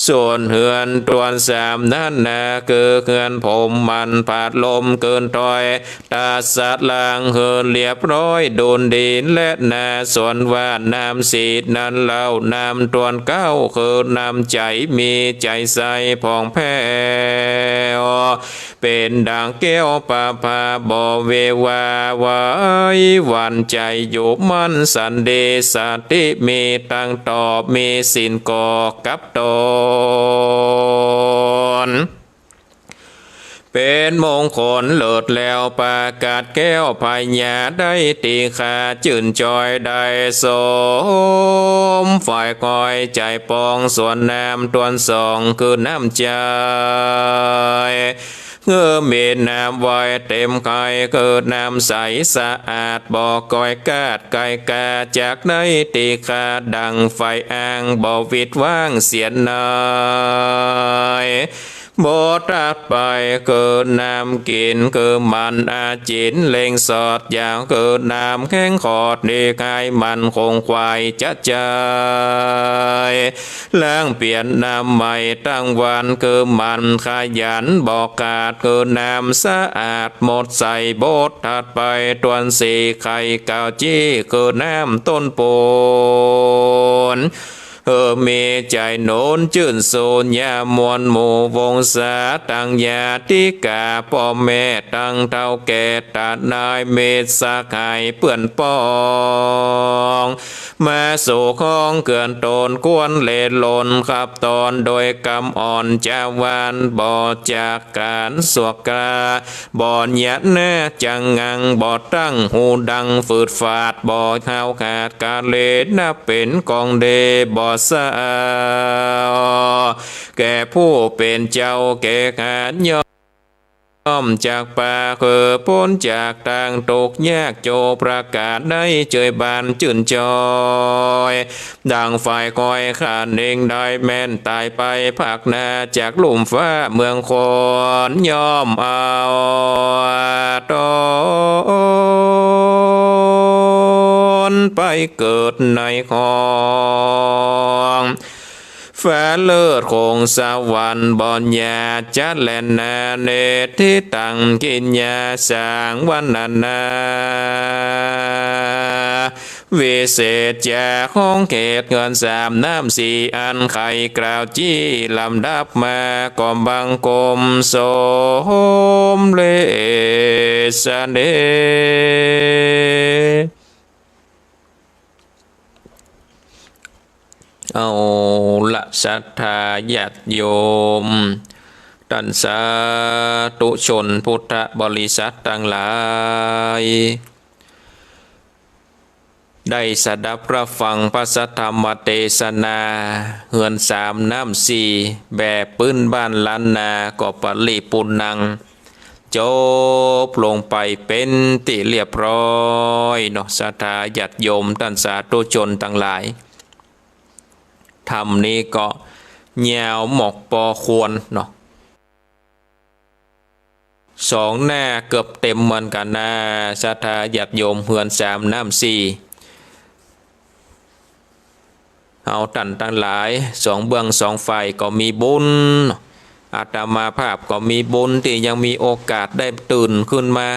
ส่วนเฮือนตวนสามนั้นนา คือเฮือนผมหมั่นผาดลมเกินตวย ตาสะลางหื้อเรียบร้อยดูนดีแลนา ส่วนว่าน้ำสี่นั้นเล่า น้ำตวนเก๊า คือน้ำใจ๋มีใจ๋ใสผ่องแผ้ว เป๋นดังแก้วประภา บ่เววาไหวหวั่นใจ๋ อยู่มั่นสันติ สติมีตังต่อ มีศีลก่อกับตน เป๋นมงคลเลิศแล้ว ประกาศแก้วพญาได้ ตี้ข้าจื้นจอยได้สม ฝ่ายคอยใจ๋ปอง ส่วนน้ำตวนสอง คือน้ำใจ๋ คือมีน้ำไว้เต็มใค่ คือน้ำใสสะอาด บ่ก้อยกาดไก่กา จากได้ตี้ข้าดังไฟอ่าง บ่วิดว่างเสียหน้อย บทถัดไปคือน้ำกิ๋น คือหมั่นอาจิ๋นเล็งสอดยาว คือน้ำแข้งขอดดีกาย หมั่นคงควายจะจาย ล้างเปลี่ยนน้ำใหม่ตังวัน คือหมั่นขยันบ่ขาด คือน้ำสะอาดหมดใส บทถัดไปตวนสี่ ใค่กล่าวจี้ คือน้ำต้นปูน เออ มีใจ๋หนุนจื้นสูนยามวลหมู่วงศา ตังญาติกาป้อแม่ ตังเฒ่าแก่ตานาย มิตรสหายเปื้อนป้อง มาสู่ของเกื้อกูล ควรเล่นหล่นขับตอน โดยกำอ่อนจาวาน บ่จากก๋านสวกกา บ่หยัดหน้าจังงัง บ่ตั้งหูดัง ฝืดฝาด บ่ห้าวขาด กาเลนับเป๋นของดี บ่สาว แก่ผู้เป๋นเจ้า แก่ขานย่อมจากปาก คือป๊นจากตางตุ๊กข์ยากโจรประก๋านได้ เจยบานจื้นจอย ดังฝ่ายคอยข้าเน่งได้แม่นต๋ายไป ภาคหน้าจากลุ่มฟ้าเมืองคน ย่อมเอาตนไปเกิดในของ ฟ้าเลิศคงสวรรค์ บ่หยาดจัดแลนา เนติตังกิญญาสังวรรณนา วิเศษจาของเขตเฮือนสามน้ำสี่ อันใค่กล่าวจี้ลำดับมา ก็บังคมสมเร็จเสด็จ เอาละ ศรัทธาญาติโยม ต้านสาธุชนพุทธบริษัทตังหลาย ได้สดับรับฟังพระสัทธรรมเตสนา เฮือนสามน้ำสี่ แบบปื้นบ้านล้านนา ก็ปริปูรณัง จบลงไปเป๋นตี้เรียบร้อยเนาะ ศรัทธาญาติโยมต้านสาธุชนตังหลาย ธรรมนี้ก็ยาวหมอกปอควรเนาะ สองหน้าเกือบเต็มเหมือนกั๋นนา ศรัทธาญาติโยมเฮือนสามน้ำสี่ เอาต้านตังหลาย สองเบื้องสองฝ่ายก็มีบุญ อาตมาภาพก็มีบุญตี้ยังมีโอกาสได้ตื่นขึ้นมา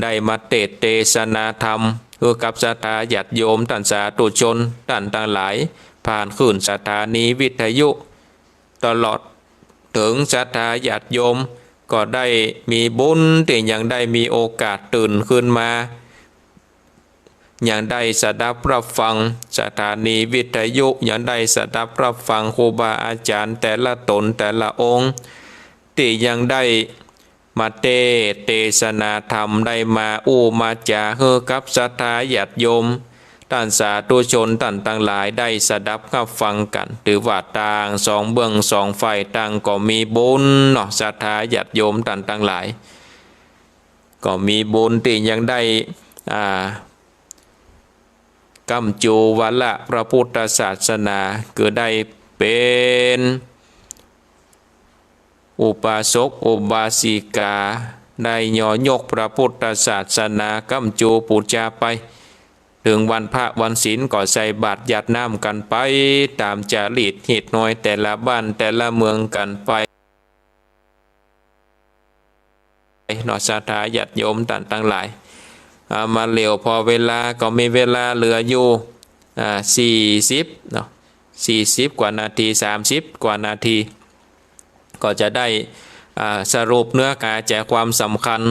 ได้มาเตสน์เตสนาธรรม หื้อกับศรัทธาญาติโยมต้านสาธุชนต้านตังหลาย ผ่านคลื่นสถานีวิทยุ ตลอดเถิงศรัทธาญาติโยม ก็ได้มีบุญตี้ยังได้มีโอกาสตื่นขึ้นมา ยังได้สดับรับฟังสถานีวิทยุ ยังได้สดับรับฟังครูบาอาจ๋ารย์แต่ละต๋นแต่ละองค์ ตี้ยังได้มาเตศน์เตสนาธรรม ได้มาอู้มาจ๋าหื้อกับศรัทธาญาติโยม ต้านสาธุชนต้านตังหลายได้สดับฮับฟังกั๋น ถือว่าต่างสองเบื้องสองฝ่ายต่างก็มีบุญเนาะ ศรัทธาญาติโยมต้านตังหลาย ก็มีบุญตี้ยังได้ อ่า ก้ำจูวาระพระพุทธศาสนา คือได้เป๋นอุบาสกอุบาสิกา ได้ย่อยกพระพุทธศาสนาก้ำจูปู๋จาไป เถิงวันพระวันศีลก็ใส่บาตรหยาดน้ำกั๋นไป ต๋ามจารีตฮีตฮอยแต่ละบ้านแต่ละเมืองกั๋นไป เนาะ ศรัทธาญาติโยมต้านตังหลาย อ่า มาเหลียวผ่อเวลาก็มีเวลาเหลืออยู่ อ่า สี่สิบเนาะ สี่สิบกว่านาที สามสิบกว่านาที ก็จะได้ อ่า สรุปเนื้อหาใจ๋ความสำคัญ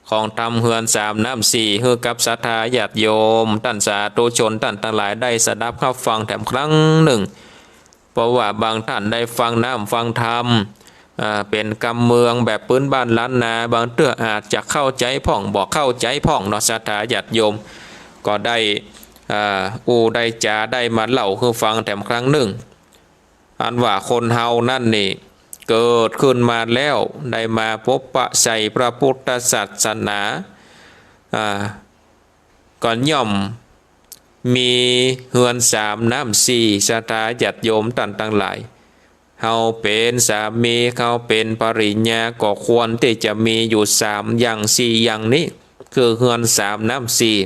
ของธรรมเฮือนสามน้ำสี่หื้อกับศรัทธาญาติโยมต้านสาธุชนต้านตังหลายได้สดับฮับฟังแถมครั้งนึ่ง เพราะว่าบางต้านได้ฟังน้ำฟังธรรม อ่า เป๋นกำเมืองแบบปื้นบ้านล้านนา บางเตื้ออาจจะเข้าใจ๋พ่อง บ่เข้าใจ๋พ่องเนาะ ศรัทธาญาติโยม ก็ได้ อ่า อู้ได้จ๋าได้มาเล่าหื้อฟังแถมครั้งนึ่ง อันว่าคนเฮานั้นนี่ เกิดขึ้นมาแล้ว ได้มาปะปะใส่พระพุทธศาสนา อ่า ก็ย่อมมีเฮือนสามน้ำสี่ ศรัทธาญาติโยมต้านตังหลาย เฮาเป๋นสามี เฮาเป๋นภริยา ก็ควรตี้จะมีอยู่สามอย่างสี่อย่างนี้ คือเฮือนสามน้ำสี่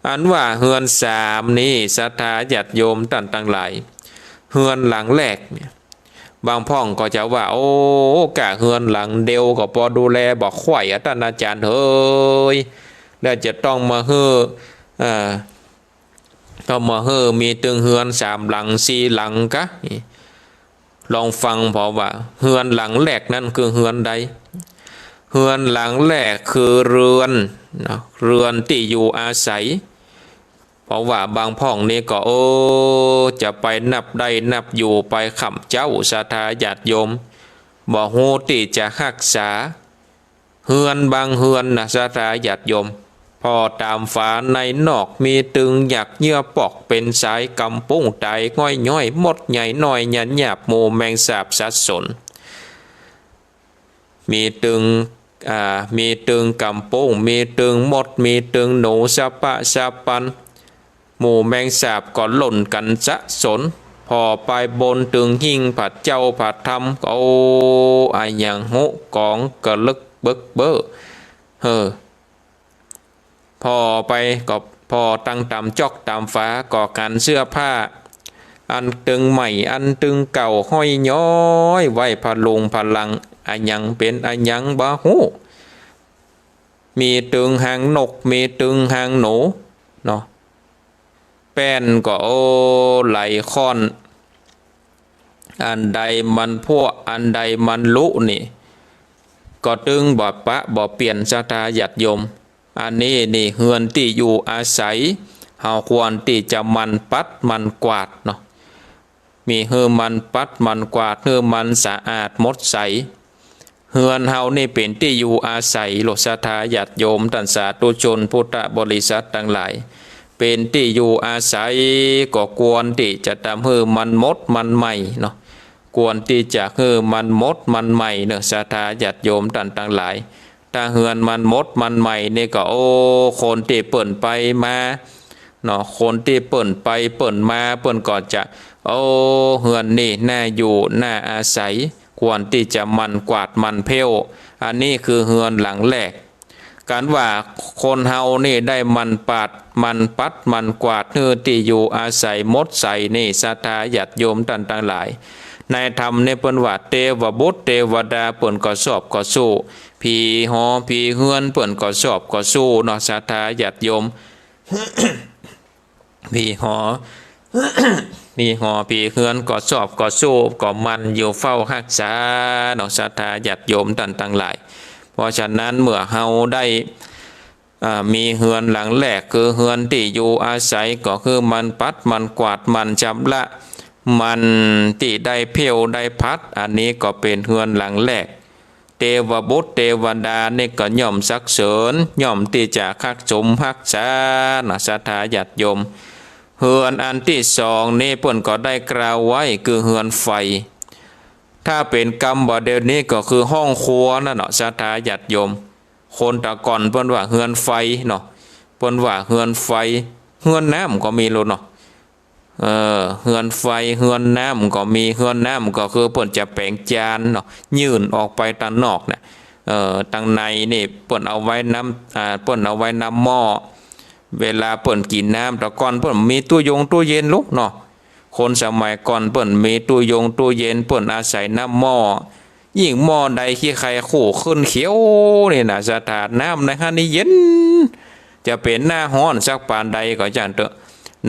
อันว่าเฮือนสามนี้ ศรัทธาญาติโยมต้านตังหลาย เฮือนหลังแรกเนี่ย บางพ่องก็จะว่า โอ้ ก้าเฮือนหลังเดียวก็ปอดูแลบ่ไหวอะต้านอาจ๋ารย์เฮย แล้วจะต้องมาหื้อ เอ่อ ต้องมาหื้อมีตึงเฮือนสามหลังสี่หลังกะ ลองฟังผ่อว่า เฮือนหลังแรกนั้นคือเฮือนใด เฮือนหลังแรกคือเฮือนเนาะ เฮือนตี้อยู่อาศัย เพราะว่าบางพ่องนี่ก็ เออ จะไปนับได้นับอยู่ไปค่ำเจ๊า ศรัทธาญาติโยม บ่ฮู้ตี้จะฮักษา เฮือนบางเฮือนนะ ศรัทธาญาติโยม ผ่อต๋ามฝาในนอก มีตึงหยักเยื่อปอก เป๋นสายก๋ำปุ้งต๋ายง่อยๆ มดใหญ่น้อยหยันหยาบ หมู่แมงสาบสัตว์สน มีตึง อ่า มีตึงก๋ำปุ้ง มีตึงมด มีตึงหนูสะปะสะปัน หมู่แมงสาบก็หล่นกั๋นสะสน ผ่อไปบนตึงหิ้งผาเจ๊าผาธรรม ก็ โอ้ อะหยังฮู้ ก๋องกะลึกเบิกเบ้อ เออ ผ่อไปก็ผ่อตังต๋ามจ๊อกต๋ามฝา ก็หันเสื้อผ้า อันตึงใหม่อันตึงเก่าห้อยย้อยไว้ พะลุงพะลัง อะหยังเป๋นอะหยังบ่ฮู้ มีตึงหางนก มีตึงหางหนูเนาะ แป้นก็ โอ้ ไหลค่อน อันใดมันพั่ว อันใดมันลุนี่ ก็ตึงบ่ปะบ่เปลี่ยน ศรัทธาญาติโยม อันนี้นี่เฮือนตี้อยู่อาศัย เฮาควรตี้จะหมั่นปัดหมั่นกวาดเนาะ มีหื้อมันปัดมันกวาด หื้อมันสะอาดหมดใส เฮือนเฮานี่เป๋นตี้อยู่อาศัยโลด ศรัทธาญาติโยมต้านสาธุชนพุทธบริษัทตังหลาย เป๋นตี้อยู่อาศัย ก็ควรตี้จะทำหื้อมันหมดมันใหม่เนาะ ควรตี้จะหื้อมันหมดมันใหม่เนาะ ศรัทธาญาติโยมต้านตังหลาย ถ้าเฮือนมันหมดมันใหม่นี่ก็ โอ้ คนตี้เปิ้นไปมาเนาะ คนตี้เปิ้นไปเปิ้นมา เปิ้นก็จะ โอ้ เฮือนนี่น่าอยู่น่าอาศัย ควรตี้จะหมั่นกวาดหมั่นเผ้ว อันนี้คือเฮือนหลังแรก การว่าคนเฮานี่ได้หมั่นปัด หมั่นปัด หมั่นกวาดหื้อตี้อยู่อาศัยหมดใสนี่ ศรัทธาญาติโยมต้านตังหลาย ในธรรมนี่เปิ้นว่า เตวบุตรเตวดาเปิ้นก็ชอบก็สู้ ผีหอผีเฮือนเปิ้นก็ชอบก็สู้เนาะ ศรัทธาญาติโยม ผีหอ มีหอ มีเฮือนก็ซอบก็สู้ก็หมั่นอยู่เฝ้าฮักษาเนาะ ศรัทธาญาติโยมต้านตังหลาย เพราะฉะนั้นเมื่อเฮาได้ อ่า มีเฮือนหลังแรกคือเฮือนตี้อยู่อาศัย ก็คือหมั่นปัด หมั่นกวาด หมั่นจำระ หมั่นตี้ได้เผี้ยวได้ผัด อันนี้ก็เป๋นเฮือนหลังแรก เตวบุตรเตวดานี่ก็ย่อมสรรเสริญ ย่อมตี้จะฮักสมฮักษาเนาะ ศรัทธาญาติโยม เฮือนอันตี้สองนี่เปิ้นก็ได้กล่าวไว้คือเฮือนไฟ ถ้าเป๋นกำบ่าเดี่ยวนี้ก็คือห้องครัวนั่นเนาะ ศรัทธาญาติโยม คนตะก่อนเปิ้นว่าเฮือนไฟเนาะ เปิ้นว่าเฮือนไฟ เฮือนน้ำก็มีโลดเนาะ เออ เฮือนไฟ เฮือนน้ำก็มี เฮือนน้ำก็คือเปิ้นจะแป๋งจานเนาะ ยื่นออกไปตังนอกน่ะ เออ ตังในนี่เปิ้นเอาไว้น้ำ อ่า เปิ้นเอาไว้น้ำหม้อ เวลาเปิ้นกิ๋นน้ำ ตะก่อนเปิ้นมีตู้ยงตู้เย็นโลดเนาะ คนสมัยก่อนเปิ้นมีตู้ยงตู้เย็น เปิ้นอาศัยน้ำหม้อ ยิ่งหม้อใดขี้ไข่คู่ขึ้นเขียวนี่นะ ศรัทธา น้ำในหั้นนี่เย็น จะเป๋นหน้าฮ้อนสักปานใดก็จ้างเต๊อะ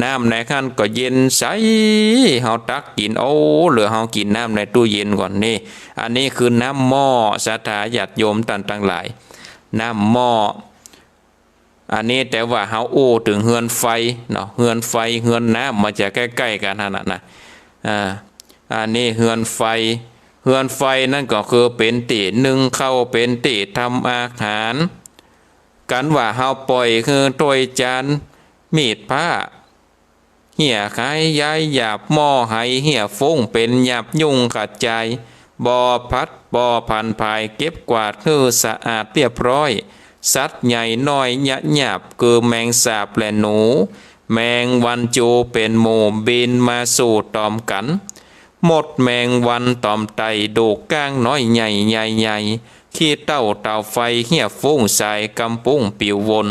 น้ำในหั้นก็เย็นใส เฮาตักกิ๋น โอ้ เหลือเฮากิ๋นน้ำในตู้เย็นก่อนนี่ อันนี้คือน้ำหม้อ ศรัทธาญาติโยมต้านตังหลาย น้ำหม้อ อันนี้แต่ว่าเฮาอู้เถิงเฮือนไฟเนาะ เฮือนไฟ เฮือนน้ำมันจะใก้ๆ กั๋นหั้นน่ะนะ อ่า อันนี้เฮือนไฟ เฮือนไฟนั่นก็คือเป๋นตี้นึ่งข้าว เป๋นตี้ทำอาหาร กันว่าเฮาป่อยหื้อถ้วยจาน มีดผ้า เหี้ยหายยายหยาบ หม้อไหเหี้ยฟุ้ง เป๋นหยาบยุ่งกระจาย บ่ผัดบ่ผันผาย เก็บกวาดหื้อสะอาดเรียบร้อย สัตว์ใหญ่น้อยยะหยาบ คือแมงสาบและหนู แมงวันจูเป๋นหมู่ บินมาสู่ตอมกั๋น มดแมงวันตอมไต่ ดูก้างน้อยใหญ่ใหญ่ใหญ่ ขี้เถ้าเต๋าไฟเหี้ยฟุ้ง สายกำปุ้งปิววน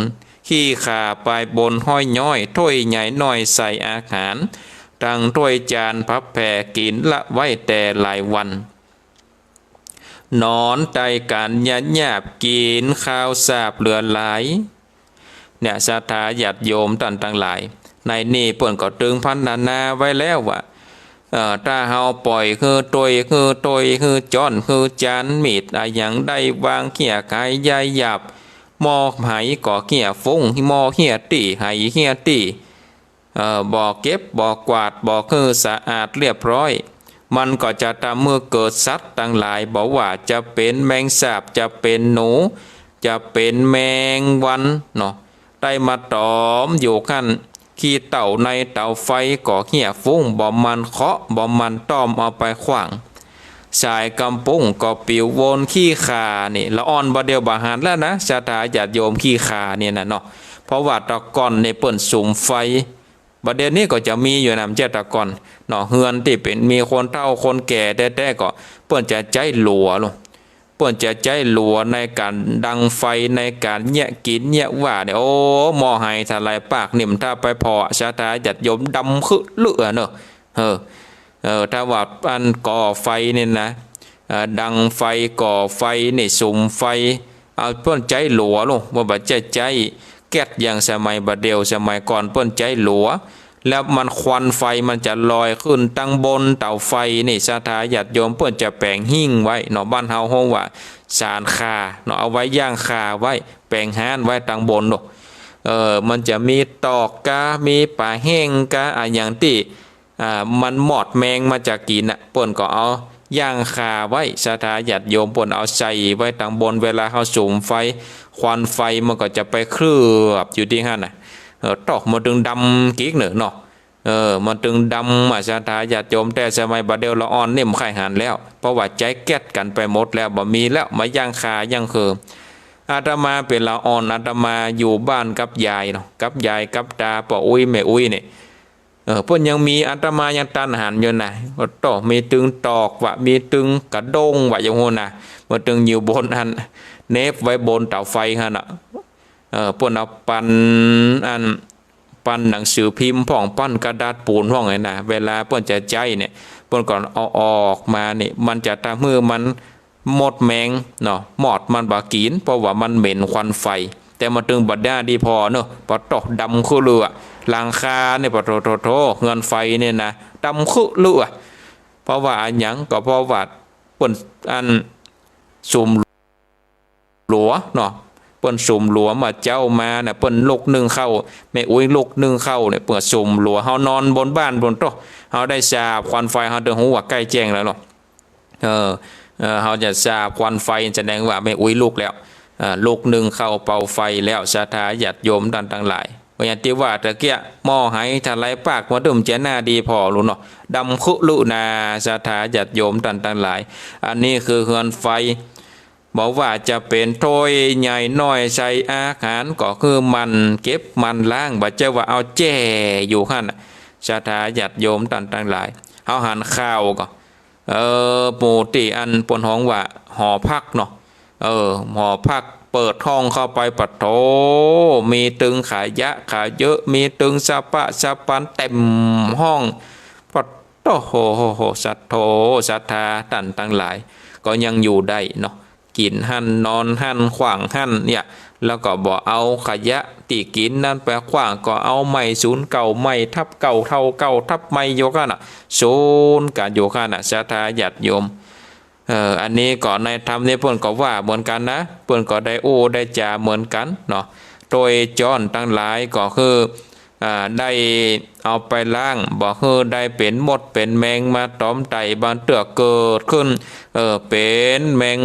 ขี้ข่าปายบนห้อยย้อย ถ้วยใหญ่น้อยใส่อาหาร ตังถ้วยจานพับแผ่ กิ๋นละไว้แต่หลายวัน นอนไต่กั๋นยะหยาบ กิ๋นคาวสาบเหลือหลาย เนี่ย ศรัทธาญาติโยมต้านตังหลาย ในนี่เปิ้นก็ตึงพรรณนาไว้แล้วว่า เอ่อ ถ้าเฮาป่อยหื้อถ้วย หื้อถ้วย หื้อจ๊อน หื้อจาน มีดอะหยังได้วางเหี้ยหายยายหยาบ หม้อไหก็เหี้ยฟุ้ง หม้อเหี้ยตี้ ไหเหี้ยตี้ เอ่อ บ่เก็บ บ่กวาด บ่หื้อสะอาดเรียบร้อย มันก็จะทำหื้อเกิดสัตว์ตังหลาย บ่ว่าจะเป๋นแมงสาบ จะเป๋นหนู จะเป๋นแมงวันเนาะ ได้มาต๋อมอยู่หั้น ขี้เถ้าในเต๋าไฟก็เหี้ยฟุ้ง บ่หมั่นเคาะ บ่หมั่นต้อมเอาไปขว้าง สายกำปุ้งก็ปิววน ขี้ข่านี่ ละอ่อนบ่าเดี่ยวบ่หันแล้วนะ ศรัทธาญาติโยม ขี้ข่าเนี่ยนะเนาะ เพราะว่าตะก่อนนี่เปิ้นสุมไฟ บ่าเดี่ยวนี้ก็จะมีอยู่นะ บ่าเจ้า ตะก่อนเนาะ เฮือนตี้เป๋นมีคนเฒ่าคนแก่แต๊ๆ ก็เปิ้นจะใจ๊หลัวโลด เปิ้นจะใจ๊หลัวในก๋านดังไฟ ในก๋านเยียะกิ๋นเยียะว่าเนี่ย โอ้ หม้อไหถลายปากนิ่ม ถ้าไปผ่อ ศรัทธาญาติโยม ดำคึลึอะเนาะ เออ เออ ถ้าว่าอันก่อไฟนี่นะ เอ่อ ดังไฟ ก่อไฟนี่ สุมไฟ เอาเปิ้นใจ๊หลัวโลด บ่าบ่าใจ้ใจ๊แก๊สอย่างสมัยบ่าเดี่ยว สมัยก่อนเปิ้นใจ๊หลัว แล้วมันควันไฟมันจะลอยขึ้นตังบนเต๋าไฟนี่ ศรัทธาญาติโยม เปิ้นจะแป๋งหิ้งไว้เนาะ บ้านเฮาฮ้องว่าศาลข่าเนาะ เอาไว้ย่างข่าไว้ แป๋งฮ้านไว้ตังบนโลด เออ มันจะมีตอกกา มีป๋าแห้งกา อะหยังตี้ อ่า มันมอดแมงมาจะกิ๋นน่ะ เปิ้นก็เอาย่างข่าไว้ ศรัทธาญาติโยม เปิ้นเอาใส่ไว้ตังบน เวลาเฮาสุมไฟ ควันไฟมันก็จะไปเคลือบอยู่ตี้หั้นน่ะ เออ ตอกมันตึงดำกึ๊กเน่อเนาะ เออ มันตึงดำอะ ศรัทธาญาติโยม แต่สมัยบ่าเดี่ยวละอ่อนนี่บ่ใค่หันแล้ว เพราะว่าใจ๊แก๊สกั๋นไปหมดแล้ว บ่มีแล้ว มาย่างข่าย่างเหือ อาตมาเป๋นละอ่อน อาตมาอยู่บ้านกับยายเนาะ กับยายกับตา ป้ออุ๊ยแม่อุ๊ยนี่ เออ เปิ้นยังมี อาตมายังตันหันอยู่นะ โอ้โต มีตึงตอกวะ มีตึงกระด้งวะ อย่างฮู้นะ มาตึงอยู่บนอัน เน็บไว้บนเต๋าไฟหั้นน่ะ เออ เปิ้นเอาปั้นอัน ปั้นหนังสือพิมพ์พ่อง ปั้นกระดาษปูนพ่องไงนะ เวลาเปิ้นจะใจ๊เนี่ย เปิ้นก็เอาออกมานี่ มันจะทำหื้อมัน มดแมงเนาะ มอดมันบ่กิ๋น เพราะว่ามันเหม็นควันไฟ แต่มาตึงบ่าดาดีพอเนาะ ปะตอกดำคือเลือด หลังคาเนี่ย ปะโถ โถ โถ เฮือนไฟเนี่ยนะ ดำคึลึอะ เพราะว่าอะหยัง ก็เพราะว่าเปิ้นอันสุม หลัวเนาะ เปิ้นสุมหลัว เมื่อเจ๊ามาน่ะ เปิ้นลุกนึ่งข้าว แม่อุ๊ยลุกนึ่งข้าวเนี่ย เปิ้นสุมหลัว เฮานอนบนบ้านบนโต๊ะ เฮาได้สาบควันไฟ เฮาเถิงฮู้ว่าใก้แจ้งแล้วเนาะ เออ เออ เฮาจะสาบควันไฟ แสดงว่าแม่อุ๊ยลุกแล้ว เออ ลุกนึ่งข้าวเป่าไฟแล้ว ศรัทธาญาติโยมต้านตังหลาย เพราะอย่างตี้ว่าตะเกียะ หม้อไหถลายปากมาตึ้มเจียหน้าดีผ่อลูกเนาะ ดำคึลึนา ศรัทธาญาติโยมต้านตังหลาย อันนี้คือเฮือนไฟ บ่ว่าจะเป๋นถ้วยใหญ่น้อยใส่อาหาร ก็คือหมั่นเก็บหมั่นล้าง บ่ใจ้ว่าเอาแจ้อยู่หั้นน่ะ ศรัทธาญาติโยมต้านตังหลาย เฮาหันข่าวก็ เออ หมู่ตี้อันเปิ้นฮ้องว่าหอพักเนาะ เออ หอพัก เปิดห้องเข้าไป ปะโถ มีตึงขยะขยะ มีตึงสะปะสะปันเต็มห้อง ปะโถ โห โห โห ศรัทโธ ศรัทธาต้านตังหลาย ก็ยังอยู่ได้เนาะ กิ๋นหั้น นอนหั้น ขว้างหั้นเนี่ย แล้วก็บ่เอาขยะตี้กิ๋นนั้นไปขว้าง ก็เอาไม้สูนเก่า ไม้ทับเก่า เฒ่าเก่าทับใหม่อยู่หั้นน่ะ สูนกั๋นอยู่หั้นน่ะ ศรัทธาญาติโยม เออ อันนี้ก็ในธรรมนี่เปิ้นก็ว่าเหมือนกั๋นนะ เปิ้นก็ได้อู้ได้จ๋าเหมือนกั๋นเนาะ ถ้วยจ๊อนตังหลายก็คือ อ่า ได้เอาไปล้าง บ่หื้อได้เป๋นมดเป๋นแมงมาตอมไต่ บางเตื้อเกิดขึ้น เออ เป๋นแมง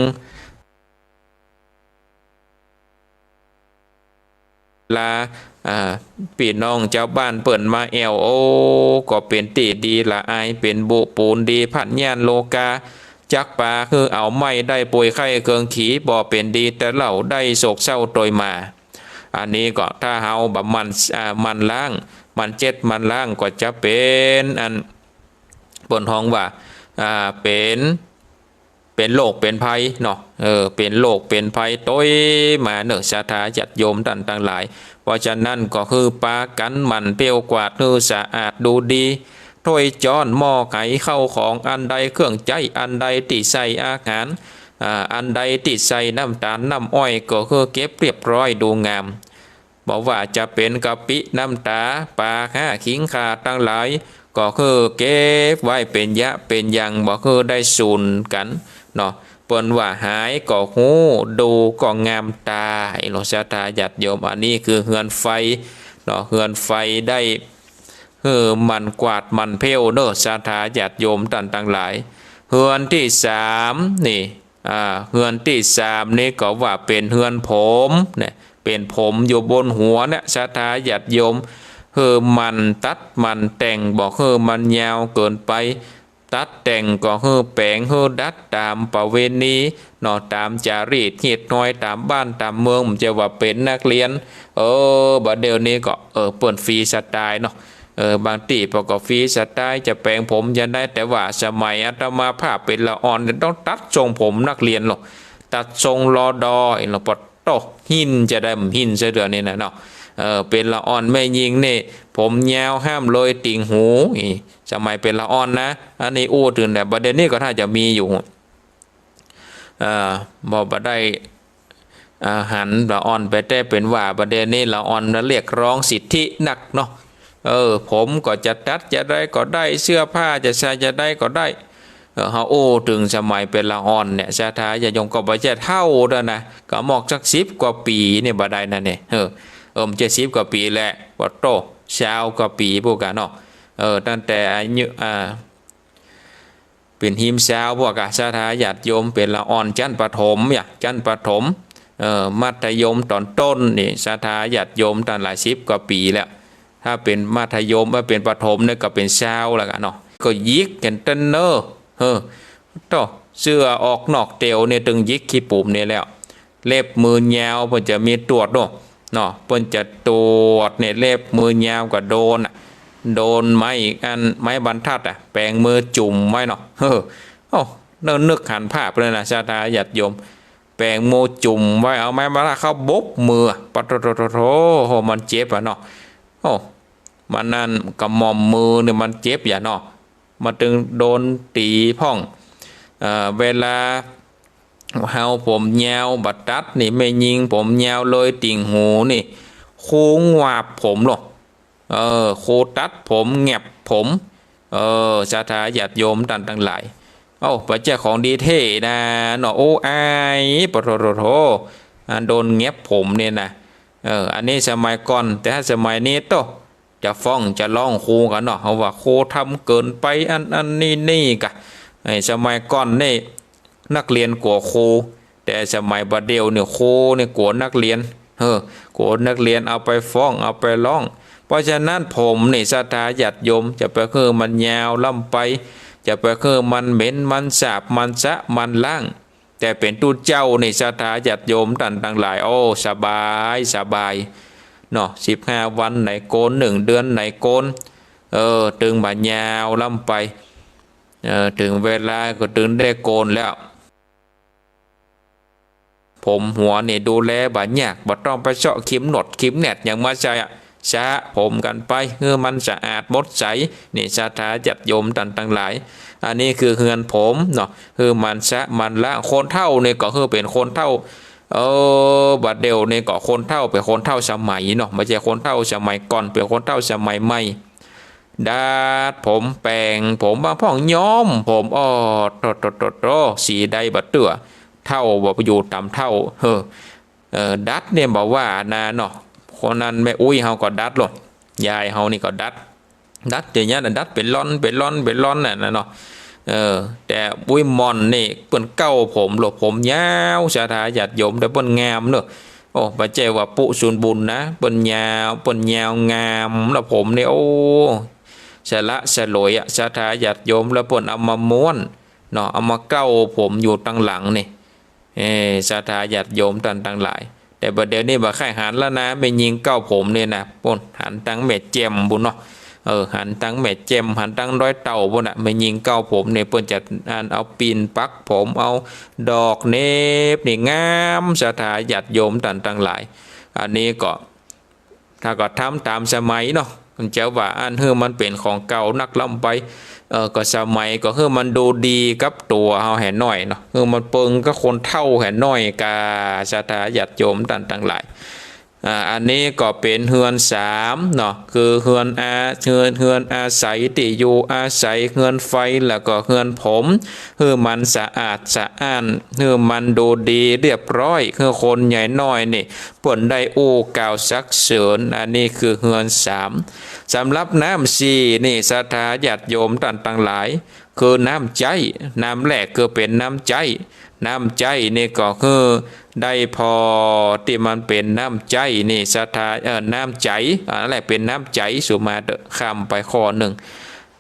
ลา อ่า ปี้น้องจาวบ้านเปิ้นมาแอ่ว โอ้ ก็เป๋นตี้ดีละอาย เป๋นบุปูนดีพัดย้านโลกา จักปาหื้อเอาไม้ได้ป่วยไข้เคืองขี บ่เป๋นดีแต่เล่า ได้โศกเศร้าตวยมา อันนี้ก็ถ้าเฮาบ่หมั่น อ่า หมั่นล้าง หมั่นเช็ด หมั่นล้าง ก็จะเป๋นอัน เปิ้นฮ้องว่า อ่า เป๋น เป๋นโรคเป๋นภัยเนาะ เออ เป๋นโรคเป๋นภัยตวยมาเนาะ ศรัทธาญาติโยมต้านตังหลาย เพราะฉะนั้นก็คือปากั๋นหมั่นเปลวกวาดหื้อสะอาดดูดี ถ้วยจ๊อนหม้อไหข้าวของ อันใดเครื่องใจ๊ อันใดตี้ใส่อาหาร อ่า อันใดตี้ใส่น้ำต๋าลน้ำอ้อย ก็คือเก็บเรียบร้อยดูงาม บ่ว่าจะเป๋นกะปิ น้ำต๋า ปลาร้า ขิงข่าตังหลาย ก็คือเก็บไว้เป๋นยะเป๋นยัง บ่คือได้สูญกั๋นเนาะ เปิ้นว่าหายก็ฮู้ ดูก็งามต๋า ไอ้หลวงศรัทธาญาติโยม อันนี้คือเฮือนไฟเนาะ เฮือนไฟได้ หื้อหมั่นกวาดหมั่นเปลวเนาะ ศรัทธาญาติโยมต้านตังหลาย เฮือนตี้สามนี่ อ่า เฮือนตี้สามนี่ก็ว่าเป๋นเฮือนผมเนี่ย เป๋นผมอยู่บนหัวเนี่ย ศรัทธาญาติโยม หื้อหมั่นตัดหมั่นแต่ง บ่หื้อมันยาวเกินไป ตัดแต่งก็หื้อแป๋งหื้อดัดต๋ามประเวณีเนาะ ต๋ามจารีตฮีตฮอย ต๋ามบ้านต๋ามเมือง บ่ใจ้ว่าเป๋นนักเรียน เออ บ่าเดี่ยวนี้ก็ เออ เปิ้นฟรีสไตล์เนาะ เออ บางตี้เปิ้นก็ฟรีสไตล์ จะแป๋งผมจะได้ แต่ว่าสมัยอาตมาภาพเป๋นละอ่อนเนี่ย ต้องตัดทรงผมนักเรียนเนาะ ตัดทรงรอดอเนาะ ปะโถ หิ้นจะได้ บ่หิ้นเสียเดี๋ยวนี้นะเนาะ เออ เป๋นละอ่อนแม่ญิงนี่ ผมยาวห้ามเลยติ่งหู อี้ สมัยเป๋นละอ่อนนะ อันนี้อู้เถิง แต่บ่าเดี่ยวนี้ก็ถ้าจะมีอยู่ เอ่อ บ่ บ่ได้ อ่า หันละอ่อนไป แต่เป๋นว่าบ่าเดี่ยวนี้ละอ่อนมาเรียกร้องสิทธินักเนาะ เออ ผมก็จะตัดจะใดก็ได้ เสื้อผ้าจะใส่จะใดก็ได้ เออ เฮาอู้เถิงสมัยเป๋นละอ่อนเนี่ย ศรัทธาญาติโยม ก็บ่ใจ้เฒ่าแล้วนะ ก็มอกสักสิบกว่าปี๋เนี่ยบ่ได้นะเนี่ย เออ เออ บ่ใจ้สิบกว่าปี๋แหละ ปะโถ ซาวกว่าปี๋ปู้นกะเนาะ เออ ตั้งแต่อายุ อ่า เป๋นฮิมซาวพวกกะ ศรัทธาญาติโยม เป๋นละอ่อนจั๊นประถมเนี่ย จั๊นประถม เอ่อ มัธยมต๋อนต้นนี่ ศรัทธาญาติโยม ตังหลายสิบกว่าปี๋แล้ว ถ้าเป๋นมัธยม เอ่อ เป๋นประถมเนี่ยก็เป๋นซาวแล้วกะเนาะ ก็หยิกกั๋นเต๊อะเน่อ เออ โถ่ เสื้อออกนอกเตียวเนี่ย ตึงหยิกขี้ปุ๋มเนี่ยแล้ว เล็บมือยาวเปิ้นจะมีตรวจเนาะ เนาะ เปิ้นจะตรวจเนี่ย เล็บมือยาวก็โดนอะ โดนไม้อัน ไม้บรรทัดอะ แป๋งมือจุ่มไว้เนาะ เฮ้อ โอ้ นึก นึกหันภาพเลยนะ ศรัทธาญาติโยม แป๋งมือจุ่มไว้ เอาไม้บรรทัดเข้าบุบมือ ปะโถ โถ โถ โถ โห มันเจ็บอะเนาะ โอ้ มันนั่น กระหม่อมมือเนี่ยมันเจ็บอย่าเนาะ มันตึงโดนตี๋พ่อง เอ่อ เวลา เฮาผมยาวบ่ตัดนี่ แม่ญิงผมยาวเลยติ่งหูนี่ คุงวาบผมโลด เออ ครูตัดผม แหงบผม เออ ศรัทธาญาติโยมต้านตังหลาย เอ้า บ่ใจ้ของดีแต๊นาเนาะ โอ้ อาย ปะโถ โถ โถ อันโดนแหงบผมเนี่ยนะ เออ อันนี้สมัยก่อน แต่ถ้าสมัยนี้โต้ จะฟ้องจะร้องครูกั๋นเนาะ เฮาว่าครูทำเกินไป อัน อันนี้นี่กะ ไอ้สมัยก่อนนี่ นักเรียนกั๋วครู แต่สมัยบ่าเดี่ยวนี่ครูนี่กั๋วนักเรียน เออ กั๋วนักเรียนเอาไปฟ้องเอาไปร้อง เพราะฉะนั้นผมนี่ศรัทธาญาติโยม จะไปหื้อมันยาวล้ำไป จะไปหื้อมันเหม็นมันสาบมันสะมันล้าง แต่เป๋นตุ๊เจ้านี่ศรัทธาญาติโยมต้านตังหลาย โอ้ สบาย สบาย เนาะ สิบห้าวันไหนโกน นึ่งเดือนไหนโกน เออ ตึงบ่ายาวล้ำไป เออ เถิงเวลาก็ตึงได้โกนแล้ว ผมหัวนี่ดูแลบ่ยาก บ่ต้องไปเซาะครีมหนวดครีมแหนดหยังมาใส่อะ สระผมกั๋นไป หื้อมันสะอาดหมดใส นี่ศรัทธาญาติโยมต้านตังหลาย อันนี้คือเฮือนผมเนาะ หื้อมันสะมันล้าง คนเฒ่านี่ก็หื้อเป๋นคนเฒ่า เออ บ่าเดี่ยวนี่ก็คนเฒ่า เป๋นคนเฒ่าสมัยเนาะ บ่ใจ้คนเฒ่าสมัยก่อน เป๋นคนเฒ่าสมัยใหม่ ดัดผมแป๋งผม บางพ่องย้อมผม อ้อ โถ โถ โถ โถ สีใดบ่เตื้อ เฒ่าบ่อยู่ต๋ามเฒ่า เออ เออ ดัดเนี่ยบ่ว่านาเนาะ คนนั้นแม่อุ๊ยเฮาก็ดัดโลด ยายเฮานี่ก็ดัด ดัดอย่างเงี้ยนะ ดัดเป๋นลอน เป๋นลอน เป๋นลอนน่ะนะเนาะ เออ แต่อุ๊ยหม่อนนี่เปิ้นเก๊าผมโลด ผมยาว ศรัทธาญาติโยม แต่เปิ้นงามเนาะ โอ้ บ่ใจ้ว่าปุ๊ศูนย์บุญนะ เปิ้นยาว เปิ้นยาวงาม แล้วผมนี่ โอ้ สละสลวยอะ ศรัทธาญาติโยม แล้วเปิ้นเอามาม้วนเนาะ เอามาเก๊าผมอยู่ตังหลังนี่ เออ ศรัทธาญาติโยมต้านตังหลาย แต่บ่าเดี่ยวนี้บ่ใค่หันแล้วนะ แม่ญิงเก๊าผมเนี่ยนะ ปู๊น หันตังแม่แจ่มปู๊นเนาะ เออ หันตังแม่แจ่ม หันตังดอยเต่าปู๊นน่ะ แม่ญิงเก๊าผมเนี่ย เปิ้นจะอันเอาปิ่นปักผม เอาดอกเน็บนี่งาม ศรัทธาญาติโยมต้านตังหลาย อันนี้ก็ ถ้าก็ทำต๋ามสมัยเนาะ จะว่าอันหื้อมันเป๋นของเก่านักล้ำไป เออ ก็สมัยก็หื้อมันดูดีกับตั๋วเฮาแหน่หน้อยเนาะ หื้อมันเปิงกับคนเฒ่าแหน่หน้อยกา ศรัทธาญาติโยมต้านตังหลาย อ่า อันนี้ก็เป๋นเฮือนสามเนาะ คือเฮือนอา เฮือน เฮือนอาศัย ตี้อยู่อาศัย เฮือนไฟ แล้วก็เฮือนผม หื้อมันสะอาดสะอ้าน หื้อมันดูดีเรียบร้อย หื้อคนใหญ่น้อยนี่ เปิ้นได้อู้กล่าวสรรเสริญ อันนี้คือเฮือนสาม สำหรับน้ำสี่นี่ ศรัทธาญาติโยมต้านตังหลาย คือน้ำใจ๊ น้ำแรกคือเป๋นน้ำใจ๊ น้ำใจ๊นี่ก็คือได้ผ่อตี้มันเป๋นน้ำใจ๊นี่ ศรัทธา เอ่อ น้ำใจ๋ อันแรกเป๋นน้ำใจ๋ สุมาเต๊อะ ข้ามไปข้อนึ่ง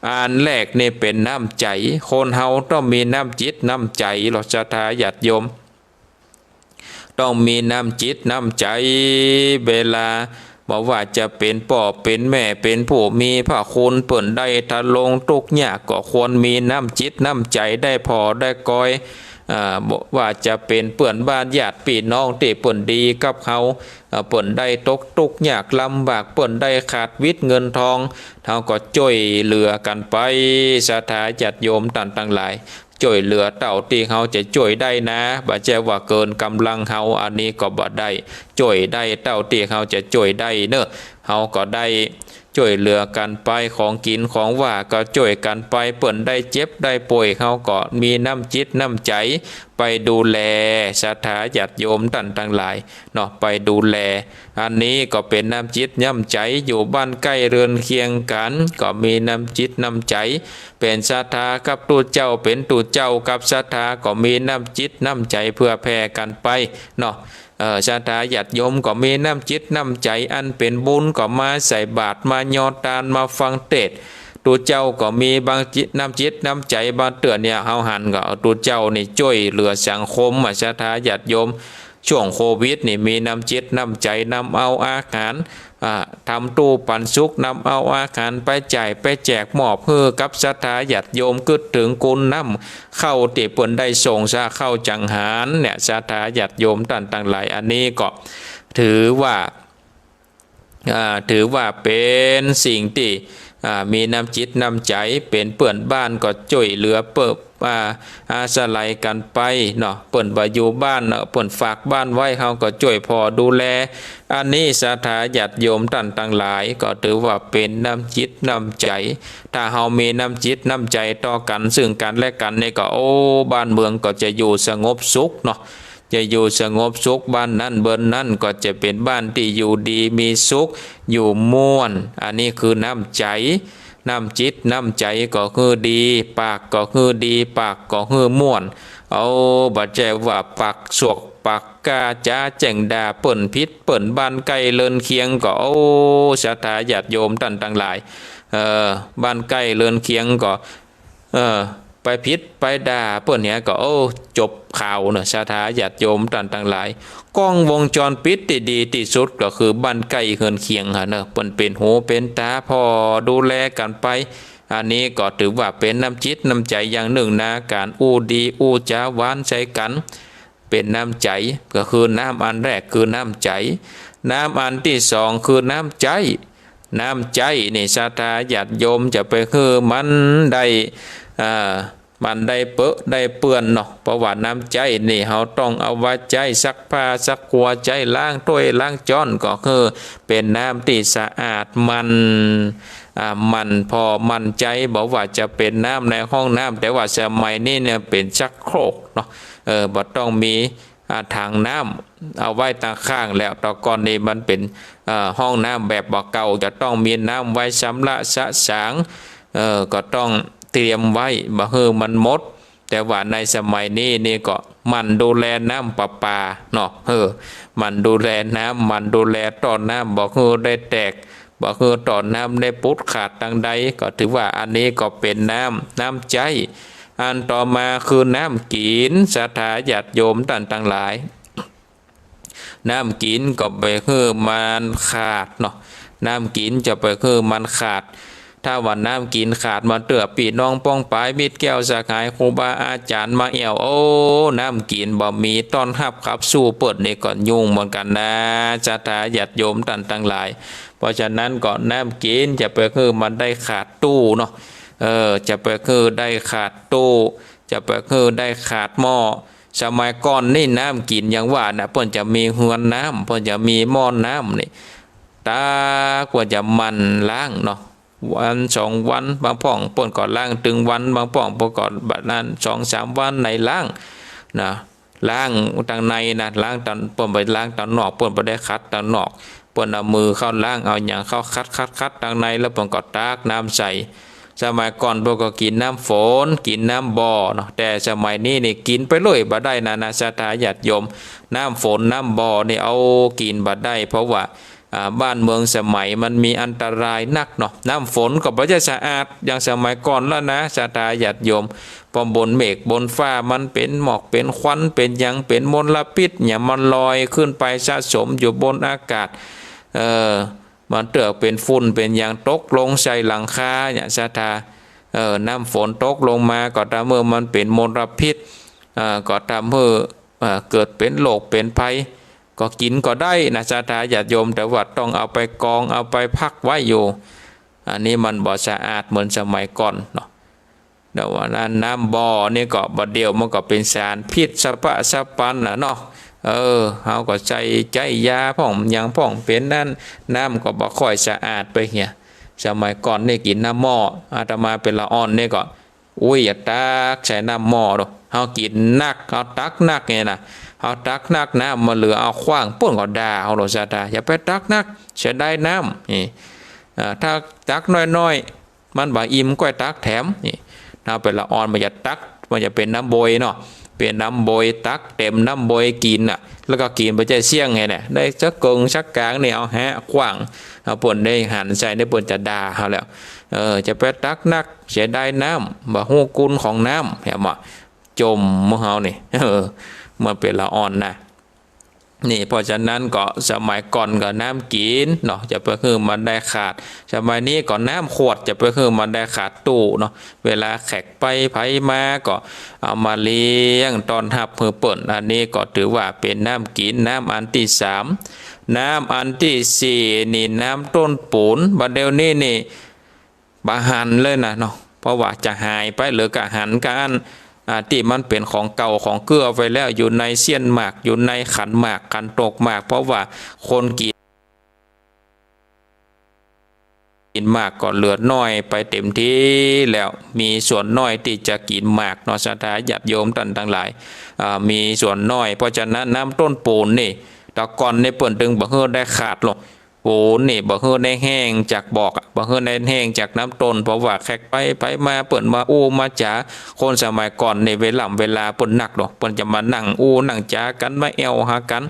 อันแรกนี่เป๋นน้ำใจ๋ คนเฮาต้องมีน้ำจิตน้ำใจ๋เนาะ ศรัทธาญาติโยม ต้องมีน้ำจิตน้ำใจ๋ เวลา บ่ว่าจะเป๋นป้อเป๋นแม่ เป๋นผู้มีพระคุณ เปิ้นได้ทะลงตุ๊กข์ยาก ก็ควรมีน้ำจิตน้ำใจ๋ ได้ผ่อได้กอย อ่า บ่ว่าจะเป๋นเปื้อนบ้านญาติปี้น้องตี้เปิ้นดีกับเฮา อ่า เปิ้นได้ตกตุ๊กข์ยากลำบาก เปิ้นได้ขาดวิตเงินทอง เฮาก็จ้วยเหลือกั๋นไป ศรัทธาญาติโยมต้านตังหลาย จ้วยเหลือเต้าตี้เฮาจะจ้วยได้นะ บ่ใจ้ว่าเกินก๋ำลังเฮา อันนี้ก็บ่ได้ จ้วยได้เต้าตี้เฮาจะจ้วยได้เนาะ เฮาก็ได้จ้วยเหลือกั๋นไป ของกิ๋นของว่าก็จ้วยกั๋นไป เปิ้นได้เจ็บได้ป่วย เฮาก็มีน้ำจิตน้ำใจ๋ไปดูแลศรัทธาญาติโยมต้านตังหลายเนาะ ไปดูแล อันนี้ก็เป๋นน้ำจิตน้ำใจ๋ อยู่บ้านใก้เรือนเคียงกั๋น ก็มีน้ำจิตน้ำใจ๋ เป๋นศรัทธากับตุ๊เจ้า เป๋นตุ๊เจ้ากับศรัทธา ก็มีน้ำจิตน้ำใจ๋เผื่อแผ่กั๋นไปเนาะ เอ่อ ศรัทธาญาติโยมก็มีน้ำจิตน้ำใจ๋อันเป๋นบุญ ก็มาใส่บาตร มาหยอดตาน มาฟังเตสน์ ตุ๊เจ้าก็มีบางจิต น้ำจิตน้ำใจ๋ บางเตื้อเนี่ย เฮาหันก็เอาตุ๊เจ้านี่จ้วยเหลือสังคมอะ ศรัทธาญาติโยม ช่วงโควิดนี่มีน้ำจิตน้ำใจ๋ นำเอาอาหาร อ่า ทำตู้ปันสุข นำเอาอาหารไปจ่ายไปแจกมอบหื้อกับศรัทธาญาติโยม กึ๊ดเถิงกุณน้ำข้าวตี้เปิ้นได้ส่งสะ ข้าวจังหันเนี่ย ศรัทธาญาติโยมต้านตังหลาย อันนี้ก็ถือว่า อ่า ถือว่าเป๋นสิ่งตี้ อ่า มีน้ำจิตน้ำใจ๋ เป๋นเปื้อนบ้านก็จ้วยเหลือเปิ้น อ่า อาศัยกั๋นไปเนาะ เปิ้นบ่อยู่บ้านเนาะ เปิ้นฝากบ้านไว้ เฮาก็จ้วยผ่อดูแล อันนี้ศรัทธาญาติโยมต้านตังหลาย ก็ถือว่าเป๋นน้ำจิตน้ำใจ๋ ถ้าเฮามีน้ำจิตน้ำใจ๋ต่อกั๋น ซึ่งกั๋นและกั๋นนี่ก็ โอ้ บ้านเมืองก็จะอยู่สงบสุขเนาะ จะอยู่สงบสุข บ้านนั้นเบิ่นนั้นก็จะเป๋นบ้านตี้อยู่ดีมีสุข อยู่ม่วน อันนี้คือน้ำใจ๋ น้ำจิตน้ำใจ๋ก็คือดี ปากก็คือดี ปากก็คือม่วน เอา บ่ใจ้ว่าปากสวกปากก้าจ๋าแจ้งด่าเปิ้นผิดเปิ้นบ้านใก้เรือนเคียงก็ โอ้ ศรัทธาญาติโยมต้านตังหลาย เออ บ้านใก้เรือนเคียงก็ เออ ไปผิดไปด่าเปิ้นเหียก็ โอ้ จบข่าวเนาะ ศรัทธาญาติโยมต้านตังหลาย กล้องวงจรปิดตี้ดีตี้สุดก็คือบ้านใก้เฮือนเคียงหั้นเนาะ เปิ้นเป๋นหูเป๋นต๋าผ่อดูแลกั๋นไป อันนี้ก็ถือว่าเป๋นน้ำจิตน้ำใจ๋อย่างนึ่งนา ก๋านอู้ดีอู้จ๋าหวานใส่กั๋น เป๋นน้ำใจ๋ ก็คือน้ำอันแรกคือน้ำใจ๋ น้ำอันตี้สองคือน้ำใจ๊ น้ำใจ๊นี่ศรัทธาญาติโยมจะไปหื้อมันได้ อ่า มันได้เปอะได้เปื้อนเนาะ เพราะว่าน้ำใจ๊นี่เฮาต้องเอาไว้ใจ๊ซักผ้าซักครัว ใจ๊ล้างถ้วยล้างจ๊อน ก็คือเป๋นน้ำตี้สะอาดหมั่น อ่า หมั่นผ่อหมั่นใจ๊ บ่ว่าจะเป๋นน้ำในห้องน้ำ แต่ว่าสมัยนี้เนี่ยเป๋นชักโครกเนาะ เออ บ่ต้องมี อ่า ถังน้ำเอาไว้ตางข้างแล้ว แต่ก่อนนี่มันเป๋น เอ่อ ห้องน้ำแบบบ่าเก่า จะต้องมีน้ำไว้ชำระสะสาง เอ่อ ก็ต้องเตรียมไว้บ่หื้อมันหมด แต่ว่าในสมัยนี้นี่ก็หมั่นดูแลน้ำประปาเนาะ เออ หมั่นดูแลน้ำ หมั่นดูแลต้อน้ำ บ่หื้อได้แตก บ่หื้อต้อน้ำได้ปุดขาดตางใด ก็ถือว่าอันนี้ก็เป๋นน้ำ น้ำใจ๊ อันต่อมาคือน้ำกิ๋น ศรัทธาญาติโยมต้านตังหลาย น้ำกิ๋นก็บ่หื้อมันขาดเนาะ น้ำกิ๋นจะบ่หื้อมันขาด ถ้าว่าน้ำกิ๋นขาดมาเตื้อ ปี้น้องป้องปาย มิตรแก้วสหาย ครูบาอาจ๋ารย์มาแอ่ว โอ้ น้ำกิ๋นบ่มีต้อนฮับขับสู้เปิ้นนี่ก็ยุ่งเหมือนกั๋นนะ ศรัทธาญาติโยมต้านตังหลาย เพราะฉะนั้นก็น้ำกิ๋นจะบ่หื้อมันได้ขาดตู้เนาะ เออ จะบ่หื้อได้ขาดตู้ จะบ่หื้อได้ขาดหม้อ สมัยก่อนนี่น้ำกิ๋นอย่างว่านะ เปิ้นจะมีเฮือนน้ำ เปิ้นจะมีหม้อน้ำนี่ ต๋ากว่าจะหมั่นล้างเนาะ วันสองวัน บางพ่องเปิ้นก็ล้างตึงวัน บางพ่องเปิ้นก็บ่านั้น สองสามวันในล้างนะ ล้างตางในนะ ล้างตาง เปิ้นไปล้างตางนอก เปิ้นบ่ได้ขัดตางนอก เปิ้นเอามือเข้าล้าง เอาหยังเข้าขัด ขัด ขัดตางใน แล้วเปิ้นก็ตักน้ำใส่ สมัยก่อนเปิ้นก็กิ๋นน้ำฝน กิ๋นน้ำบ่อเนาะ แต่สมัยนี้นี่กิ๋นไปเลยบ่ได้นะ นะ ศรัทธาญาติโยม น้ำฝนน้ำบ่อนี่เอากิ๋นบ่ได้ เพราะว่า อ่า บ้านเมืองสมัยมันมีอันตรายนักเนาะ น้ำฝนก็บ่ใจ้สะอาดอย่างสมัยก่อนแล้วนะ ศรัทธาญาติโยม ปอมบนเมฆบนฟ้ามันเป๋นหมอกเป๋นควันเป๋นหยังเป๋นมลพิษเนี่ย มันลอยขึ้นไปสะสมอยู่บนอากาศ เออ มันเตื้อเป๋นฝุ่นเป๋นหยังตกลงใส่หลังคาเนี่ย ศรัทธา เออ น้ำฝนตกลงมาก็ต๋ามเมื่อมันเป๋นมลพิษ เออ ก็ต๋ามเมื่อ เออ เกิดเป๋นโรคเป๋นภัย ก็กิ๋นก็ได้นะ ศรัทธาญาติโยม แต่ว่าต้องเอาไปกองเอาไปพักไว้อยู่ อันนี้มันบ่สะอาดเหมือนสมัยก่อนเนาะ แต่ว่านั้นน้ำบ่อนี่ก็บ่าเดี่ยวมันก็เป๋นสารพิษสะปะสะปันน่ะเนาะ เออ เฮาก็ใส่ใจ๊ยาพ่องหยังพ่องเป๋นนั้น น้ำก็บ่ค่อยสะอาดไปเหีย สมัยก่อนนี่กิ๋นน้ำหม้อ อาตมาเป๋นละอ่อนนี่ก็ อุ้ย อย่าตักใส่น้ำหม้อดอก เฮากิ๋นนัก เฮาตักนักเนี่ยนะ เฮาตักนักน้ำบ่เหลือเอาขว้าง เปิ้นก็ด่าเฮาดอก ศรัทธา อย่าไปตักนัก เสียดายน้ำ นี่ อ่า ถ้าตักน้อยๆ มันบ่อิ่มก้อยตักแถม นี่ เฮาเป๋นละอ่อน บ่อย่าตัก มันจะเป๋นน้ำบ่อยเนาะ เป๋นน้ำบ่อย ตักเต็มน้ำบ่อยกิ๋นน่ะ แล้วก็กิ๋นบ่ใจ้เสี้ยงไงเนี่ย ได้สักเกิ่งสักกางนี่เอาแหะขว้าง เอาเปิ้นได้หันใส่นี่เปิ้นจะด่าเฮาแล้ว เออ จะไปตักนัก เสียดายน้ำ บ่ฮู้คุณของน้ำ เหียบ่ จ่มหมู่เฮานี่ เออ มันเป๋นละอ่อนนะ นี่ เพราะฉะนั้นก็สมัยก่อนก็น้ำกิ๋นเนาะ จะไปหื้อมันได้ขาด สมัยนี้ก็น้ำขวด จะไปหื้อมันได้ขาดตู้เนาะ เวลาแขกไปไผมาก็เอามาเลี้ยงต้อนฮับหื้อเปิ้น อันนี้ก็ถือว่าเป๋นน้ำกิ๋น น้ำอันตี้สาม น้ำอันตี้สี่นี่น้ำต้นปู๋น บ่าเดี่ยวนี้นี่ บ่หันเลยนะเนาะ เพราะว่าจะหายไป เหลือก้าหันก้าอั้น อ่า ตี้มันเป๋นของเก่าของเกื้อไว้แล้ว อยู่ในเสี้ยนหมาก อยู่ในขันหมาก ขันตกหมาก เพราะว่าคนกิ๋น กิ๋นหมากก็เหลือน้อยไปเต็มตี้แล้ว มีส่วนน้อยตี้จะกิ๋นหมากเนาะ ศรัทธาญาติโยมต้านตังหลาย อ่า มีส่วนน้อย เพราะฉะนั้นน้ำต้นปูนนี่ แต่ก่อนนี่เปิ้นตึงบ่หื้อได้ขาดหรอก ปูนนี่บ่หื้อได้แห้งจากบอกอะ บ่หื้อได้แห้งจากน้ำต้น เพราะว่าแขกไปไปมาเปิ้นมาอู้มาจ๋า คนสมัยก่อนนี่เวล่ำเวลาเปิ้นนักเนาะ เปิ้นจะมานั่งอู้นั่งจ๋ากั๋น มาแอ่วหากั๋น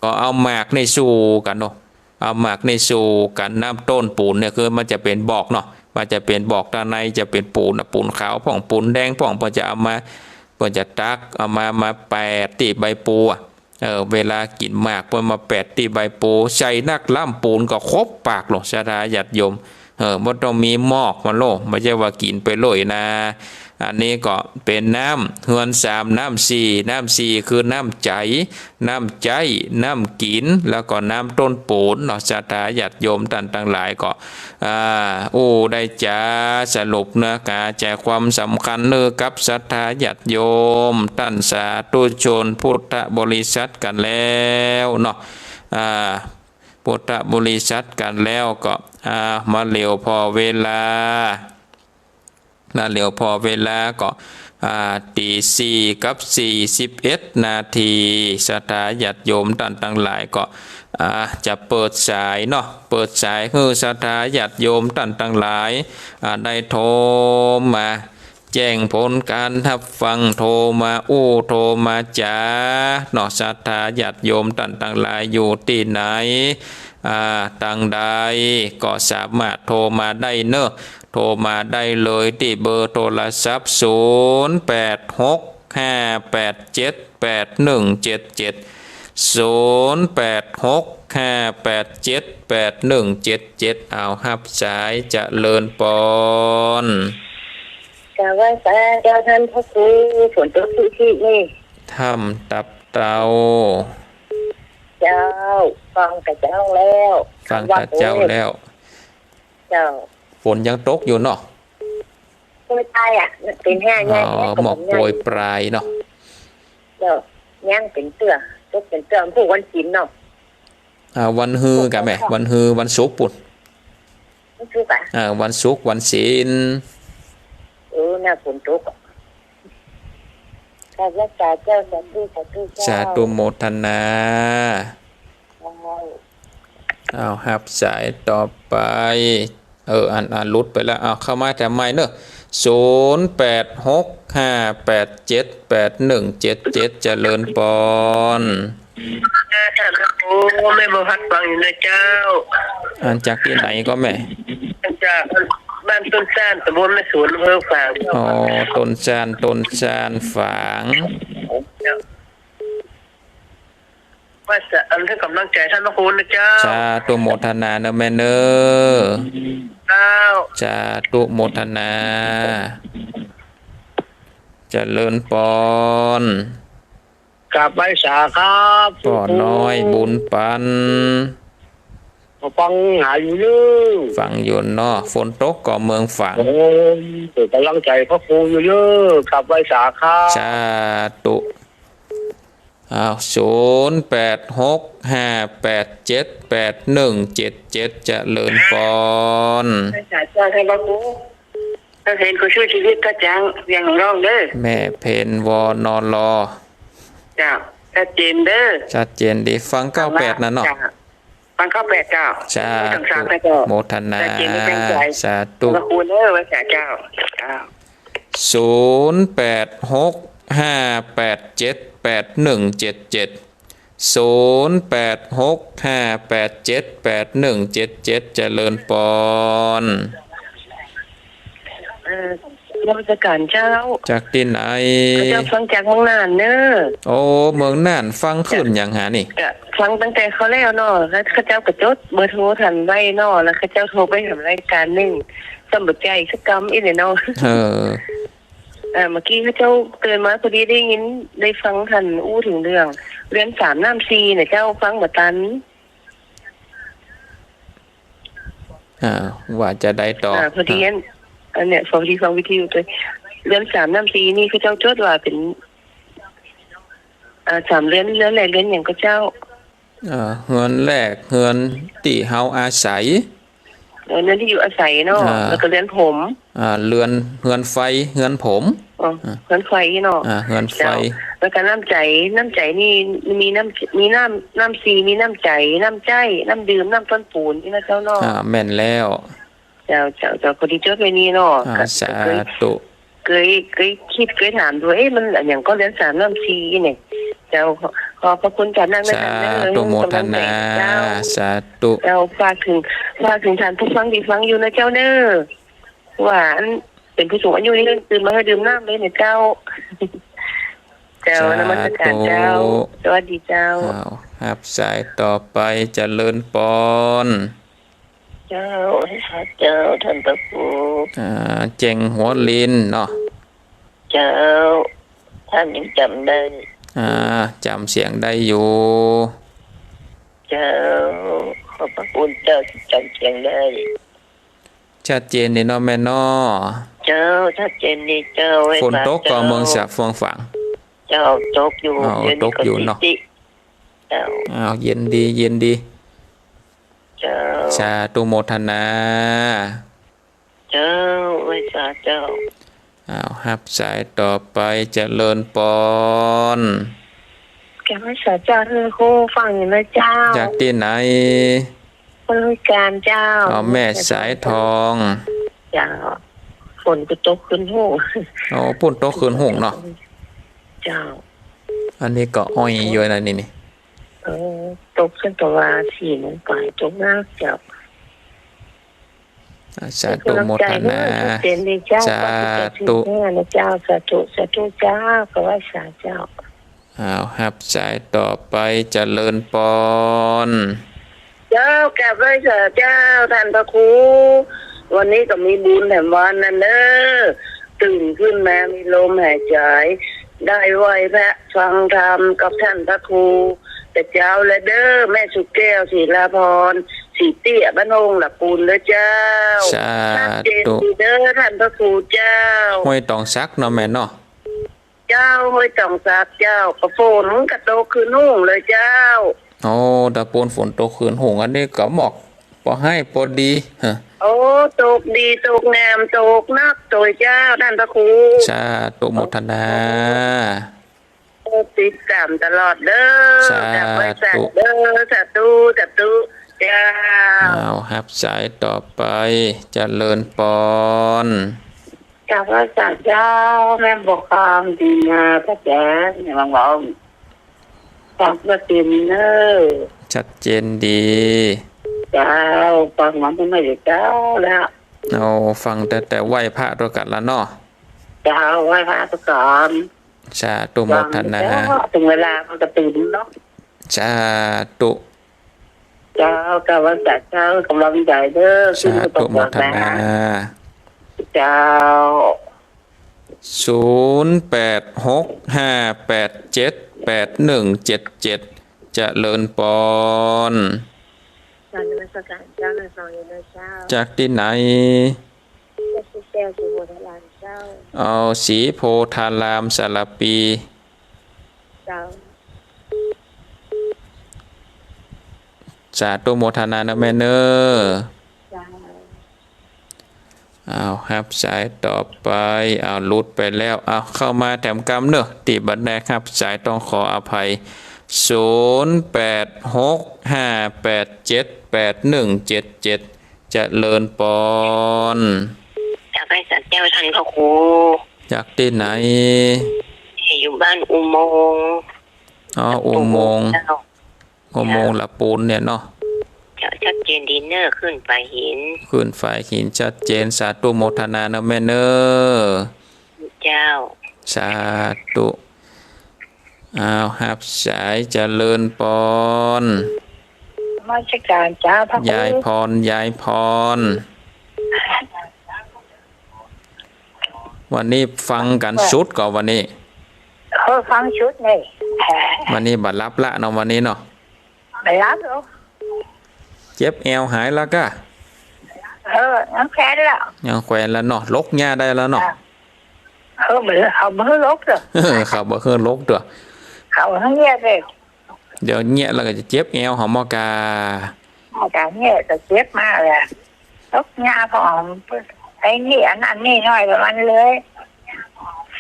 ก็เอาหมากนี่สู่กั๋นเนาะ เอาหมากนี่สู่กั๋น น้ำต้นปูนเนี่ยคือมันจะเป๋นบอกเนาะ มันจะเป๋นบอก ตางในจะเป๋นปูนอะ ปูนขาวพ่องปูนแดงพ่อง เปิ้นจะเอามา เปิ้นจะตักเอามา มาแปะตี้ใบปูอะ เออ เวลากิ๋นหมากเปิ้นมาแปะตี้ใบปู ใส่นักล้ำปูนก็ครบปากหรอก ศรัทธาญาติโยม เออ บ่ต้องมีมอกมันโล บ่ใจ้ว่ากิ๋นไปเลยนะ อันนี้ก็เป๋นน้ำเฮือนสาม น้ำสี่ น้ำสี่คือน้ำใจ๋ น้ำใจ๊ น้ำกิ๋น แล้วก็น้ำต้นปูนเนาะ ศรัทธาญาติโยมต้านตังหลายก็ อ่า อู้ได้จ๋า สรุปเนื้อหาใจ๋ความสำคัญหื้อกับศรัทธาญาติโยม ต้านสาธุชนพุทธบริษัทกั๋นแล้วเนาะ อ่า พุทธบริษัทกั๋นแล้วก็ อ่า มาเหลียวผ่อเวลา มาเหลียวผ่อเวลาก็ อ่า ตีสี่กับสี่สิบเอ็ดนาที ศรัทธาญาติโยมต้านตังหลายก็ อ่า จะเปิดสายเนาะ เปิดสายหื้อศรัทธาญาติโยมต้านตังหลาย อ่า ได้โทรมาแจ้งผลก๋านฮับฟัง โทรมาอู้ โทรมาจ๋าเนาะ ศรัทธาญาติโยมต้านตังหลายอยู่ตี้ไหน อ่า ตางใดก็สามารถโทรมาได้เนาะ โทรมาได้เลยตี้เบอร์โทรศัพท์ ศูนย์แปดหกห้าแปดเจ็ดแปดหนึ่งเจ็ดเจ็ด ศูนย์แปดหกห้าแปดเจ็ดแปดหนึ่งเจ็ดเจ็ด เอาฮับสาย เจริญปอน กราบไหว้สาเจ้าต้านพระครู ฝนตกตี้นี่ ถ้ำตับเตา เจ้า ฟังตะเจ้าแล้ว ฟังตะเจ้าแล้ว เจ้า ฝนยังตกอยู่เนาะ โปรยปลายอะ เป๋นแห้ง อ๋อ หมอกโปรยปลายเนาะ เจ้า ยังเป๋นเตื้อ ตกเป๋นเตื้อ พู้นวันศีลเนาะ อ่า วันฮือกะแม่ วันฮือ วันศุกร์ปู้น วันศุกร์อะ อ่า วันศุกร์ วันศีล เออ หน้าฝนตกอะ กราบไหว้สาเจ้า สาธุ สาธุเจ้า สาธุโมทนา เจ้า เอาฮับสายต่อไป เออ อัน อันหลุดไปแล้ว เอาเข้ามาแถมใหม่เนาะ ศูนย์แปดหกห้าแปดเจ็ดแปดหนึ่งเจ็ดเจ็ด เจริญปอน โอ้ แม่บัวพัดฟังอยู่นะเจ้า อันจากตี้ไหนก็แม่ อันจากบ้านต้นซาน ตำบลแม่สวน อำเภอฝาง อ๋อ ต้นซาน ต้นซานฝาง เจ้า ว่าจะอันให้ก๋ำลังใจ๋ต้านพระครูนะเจ้า สาธุโมทนาเนาะแม่เนาะ เจ้า สาธุโมทนา เจริญปอน กราบไหว้สาครับ ป้อน้อยบุญปัน ฟังหาอยู่เนาะ ฟังอยู่เนาะ ฝนตกก่อเมืองฝาง โอ้ย เป๋นก๋ำลังใจ๋พระครูอยู่เนาะ กราบไหว้สาครับ สาธุ อ้าว ศูนย์แปดหกห้าแปดเจ็ดแปดหนึ่งเจ็ดเจ็ด เจริญปอน ไหว้สาเจ้าต้านพระครู ป้าเพ็ญ คนสู้ชีวิต กระจัง เวียงหลวงเนาะ แม่เพ็ญ ว น ล เจ้า ชัดเจนเนาะ ชัดเจนดี ฟังเก้าแปดน่ะเนาะ เจ้า ฟังเก้าแปดเจ้า สาธุ โมทนา ชัดเจนดี ตั้งใจ๋ สาธุ พระครูเนาะ ไหว้สาเจ้า เจ้า ศูนย์แปดหกห้าแปดเจ็ดแปดหนึ่งเจ็ดเจ็ด ศูนย์แปดหกห้าแปดเจ็ดแปดหนึ่งเจ็ดเจ็ด เจริญปอน เอ่อ นมัสก๋านเจ้า จากตี้ไหน ข้าเจ้าฟังจากเมืองน่านเนาะ โอ้ เมืองน่าน ฟังขึ้นหยังหานี่ ก็ฟังตั้งแต่คราวแล้วเนาะ แล้วข้าเจ้าก็จดเบอร์โทรต้านไว้เนาะ แล้วข้าเจ้าโทรไปหารายก๋านนึ่ง ซ้ำบ่ใจ้สักกำอี้แหละเนาะ เออ อ่า เมื่อกี้ข้าเจ้าตื่นมาพอดีได้ยิน ได้ฟังต้านอู้เถิงเรื่อง เฮือนสามน้ำสี่น่ะเจ้า ฟังบ่ตัน อ่า ว่าจะใดต่อ อ่า พอดีอัน อันเนี้ย พอดีฟังวิทยุไป เรือนสามน้ำสี่นี่เขาเจ้าจดว่าเป๋น อ่า สามเรือน เรือนแรกเรือนหยังก่อเจ้า เอ่อ เฮือนแรกเฮือนตี้เฮาอาศัย เออ เรือนตี้อยู่อาศัยเนาะ อ่า แล้วก็เรือนผม อ่า เรือน เฮือนไฟ เฮือนผม อ๋อ อ่า เฮือนไฟเนาะ อ่า เฮือนไฟ เจ้า แล้วก็น้ำใจ๋ น้ำใจ๋นี่มีน้ำ มีน้ำ น้ำสี่ มีน้ำใจ๋ น้ำใจ๊ น้ำดื่ม น้ำต้นปูนนี่นะเจ้าเนาะ อ่า แม่นแล้ว เจ้า เจ้า เจ้า พอดีจดไว้นี่เนาะ อ่า ก็ สาธุ เกย เกย เกยกึ๊ด เกยถามดู เอ๊ะ มันอะหยังก่อเรือนสามน้ำสี่เนี่ย เจ้า ขอ ขอบพระคุณเจ้านักนะ สาธุ เจ้าเนอะ โมทนา ให้กำลังใจ๋เจ้า สาธุ เจ้า ฝากเถิง ฝากเถิงต้านผู้ฟังตี้ฟังอยู่นะเจ้าเนอะ ว่าอันเป๋นผู้สูงอายุนี่ ตื่นมาหื้อดื่มน้ำเลยเนี่ยเจ้า เจ้า สาธุ นมัสก๋านเจ้า สวัสดีเจ้า อ้าว ฮับสายต่อไป เจริญปอน เจ้า เจ้า ต้านพระครู อ่า เจ๋งหัวลินเนาะ เจ้า ต้านยังจ๋ำได้ อ่า จ๋ำเสียงได้อยู่ เจ้า ขอบพระคุณเจ้าตี้จ๋ำเสียงได้ ชัดเจนดีเนาะแม่เนาะ เจ้า ชัดเจนดีเจ้า ฝนตกก่อเมืองสะเฟืองฝาง เจ้า ตกอยู่ อ้าว เดี๋ยวนี้ก็ ตกอยู่เนาะ ติดๆ เจ้า อ้าว เย็นดี เย็นดี เจ้า สาธุโมทนา เจ้า ไหว้สาเจ้า อ้าว ฮับสายต่อไป เจริญปอน กราบไหว้สาเจ้า ต้านครูฟังอยู่นะเจ้า จากตี้ไหน บริการเจ้า อ๋อ แม่สายทอง เจ้า ฝนก็ตกขึ้นฮู้ อ๋อ ฝนตกขึ้นฮู้เนาะ เจ้า อันนี้ก็อ้อยอยู่นะนี่นี่ เออ ตกขึ้นแต่ว่าสี่โมงปลาย ตกนักเจ้า อ่า สาธุโมทนา เป๋นกำลังใจ๋เด้อ ชัดเจนดีเจ้า สาธุ สาธุนะเจ้า สาธุ สาธุเจ้า กราบไหว้สาเจ้า อ้าว ฮับสายต่อไป เจริญปอน เจ้า กราบไหว้สาเจ้า ต้านพระครู วันนี้ก็มีบุญแถมวันนั้นเน้อ ตื่นขึ้นมามีลมหายใจ๋ ได้ไหว้พระฟังธรรมกับต้านพระครู แต่เจ๊าและเด้อ แม่สุแก้ว ศิลาพร ศรีเตี้ย บ้านโฮงหละปูนเด้อเจ้า สาธุ ชัดเจนดีเด้อ ต้านพระครูเจ้า ห้วยตองสักเนาะแม่เนาะ เจ้า ห้วยตองสักเจ้า ก็ฝนก็ตกขึ้นฮู้เลยเจ้า โอ้ ตะปูนฝนตกขึ้นฮู้ อันนี้ก็หมอกปอให้ปอดี ฮะ โอ้ ตกดี ตกงาม ตกนัก โตยเจ้า ต้านพระครู สาธุโมทนา ติดต๋ามตลอดเด้อ สาธุ กราบไหว้สาเด้อ สาธุ สาธุ เจ้า อ้าว ฮับสายต่อไป เจริญปอน กราบไหว้สาเจ้า แม่บัวคำ ศรีมา พระแสง เนี่ย บางหลวง ฟังชัดเจนเน้อ ชัดเจนดี เจ้า ฟังมาตั้งแต่เจ้าแล้ว เอา ฟังแต่ แต่ไหว้พระตวยกั๋นละเนาะ เจ้า ไหว้พระตวยกั๋น สาธุโมทนา ฟังเจ้า เถิงเวลามันก็ตื่นเนาะ สาธุ เจ้า กราบไหว้สาเจ้า กำลังใจ๋เด้อ สาธุโมทนา เจ้า ศูนย์แปดหกห้าแปดเจ็ดแปดหนึ่งเจ็ดเจ็ด เจริญปอน กราบนมัสก๋านเจ้า ฟังอยู่นะเจ้า จากตี้ไหน เจ้า ศรีโพธารามเจ้า เอา ศรีโพธาราม สารภี เจ้า สาธุโมทนานะแม่เน้อ เจ้า อ้าว ฮับสายต่อไป อ้าว หลุดไปแล้ว อ้าว เข้ามาแถมกำเน้อ ตี้บ่ได้ฮับสายต้องขออภัย ศูนย์แปดหกห้าแปดเจ็ดแปดหนึ่งเจ็ดเจ็ด เจริญปอน กราบไหว้สาเจ้าต้านพระครู จากตี้ไหน อยู่บ้านอุโมงค์ อ๋อ อุโมงค์ เจ้า อุโมงค์หละปูนเนี่ยเนาะ เจ้า ชัดเจนดีเน้อ ขึ้นฝายหิน ขึ้นฝายหินชัดเจน สาธุโมทนาเน้อแม่เน้อ เจ้า สาธุ อ้าว ฮับสาย เจริญปอน นมัสก๋านเจ้าพระครู ยายพร ยายพร วันนี้ฟังกั๋นสุดก่อวันนี้ เออ ฟังสุดเลย วันนี้บ่หลับละเนาะ วันนี้เนาะ บ่หลับหรอก เจ็บแอวหายละก้า เออ ยังแขวนละ ยังแขวนละเนาะ ลกหญ้าได้ละเนาะ อ่ะ เขาบ่ เขาบ่หื้อลกเต๊อะ เขาบ่หื้อลกเต๊อะ เขาหื้อเยียะเต๊อะ เดี๋ยวเยียะแล้วก็จะเจ็บแอวหอมมอกา อาการเยียะก็เจ็บมากเลย ตกยาผอม ไอ้นี่อันนั้นนี่น้อยกว่ามันเลย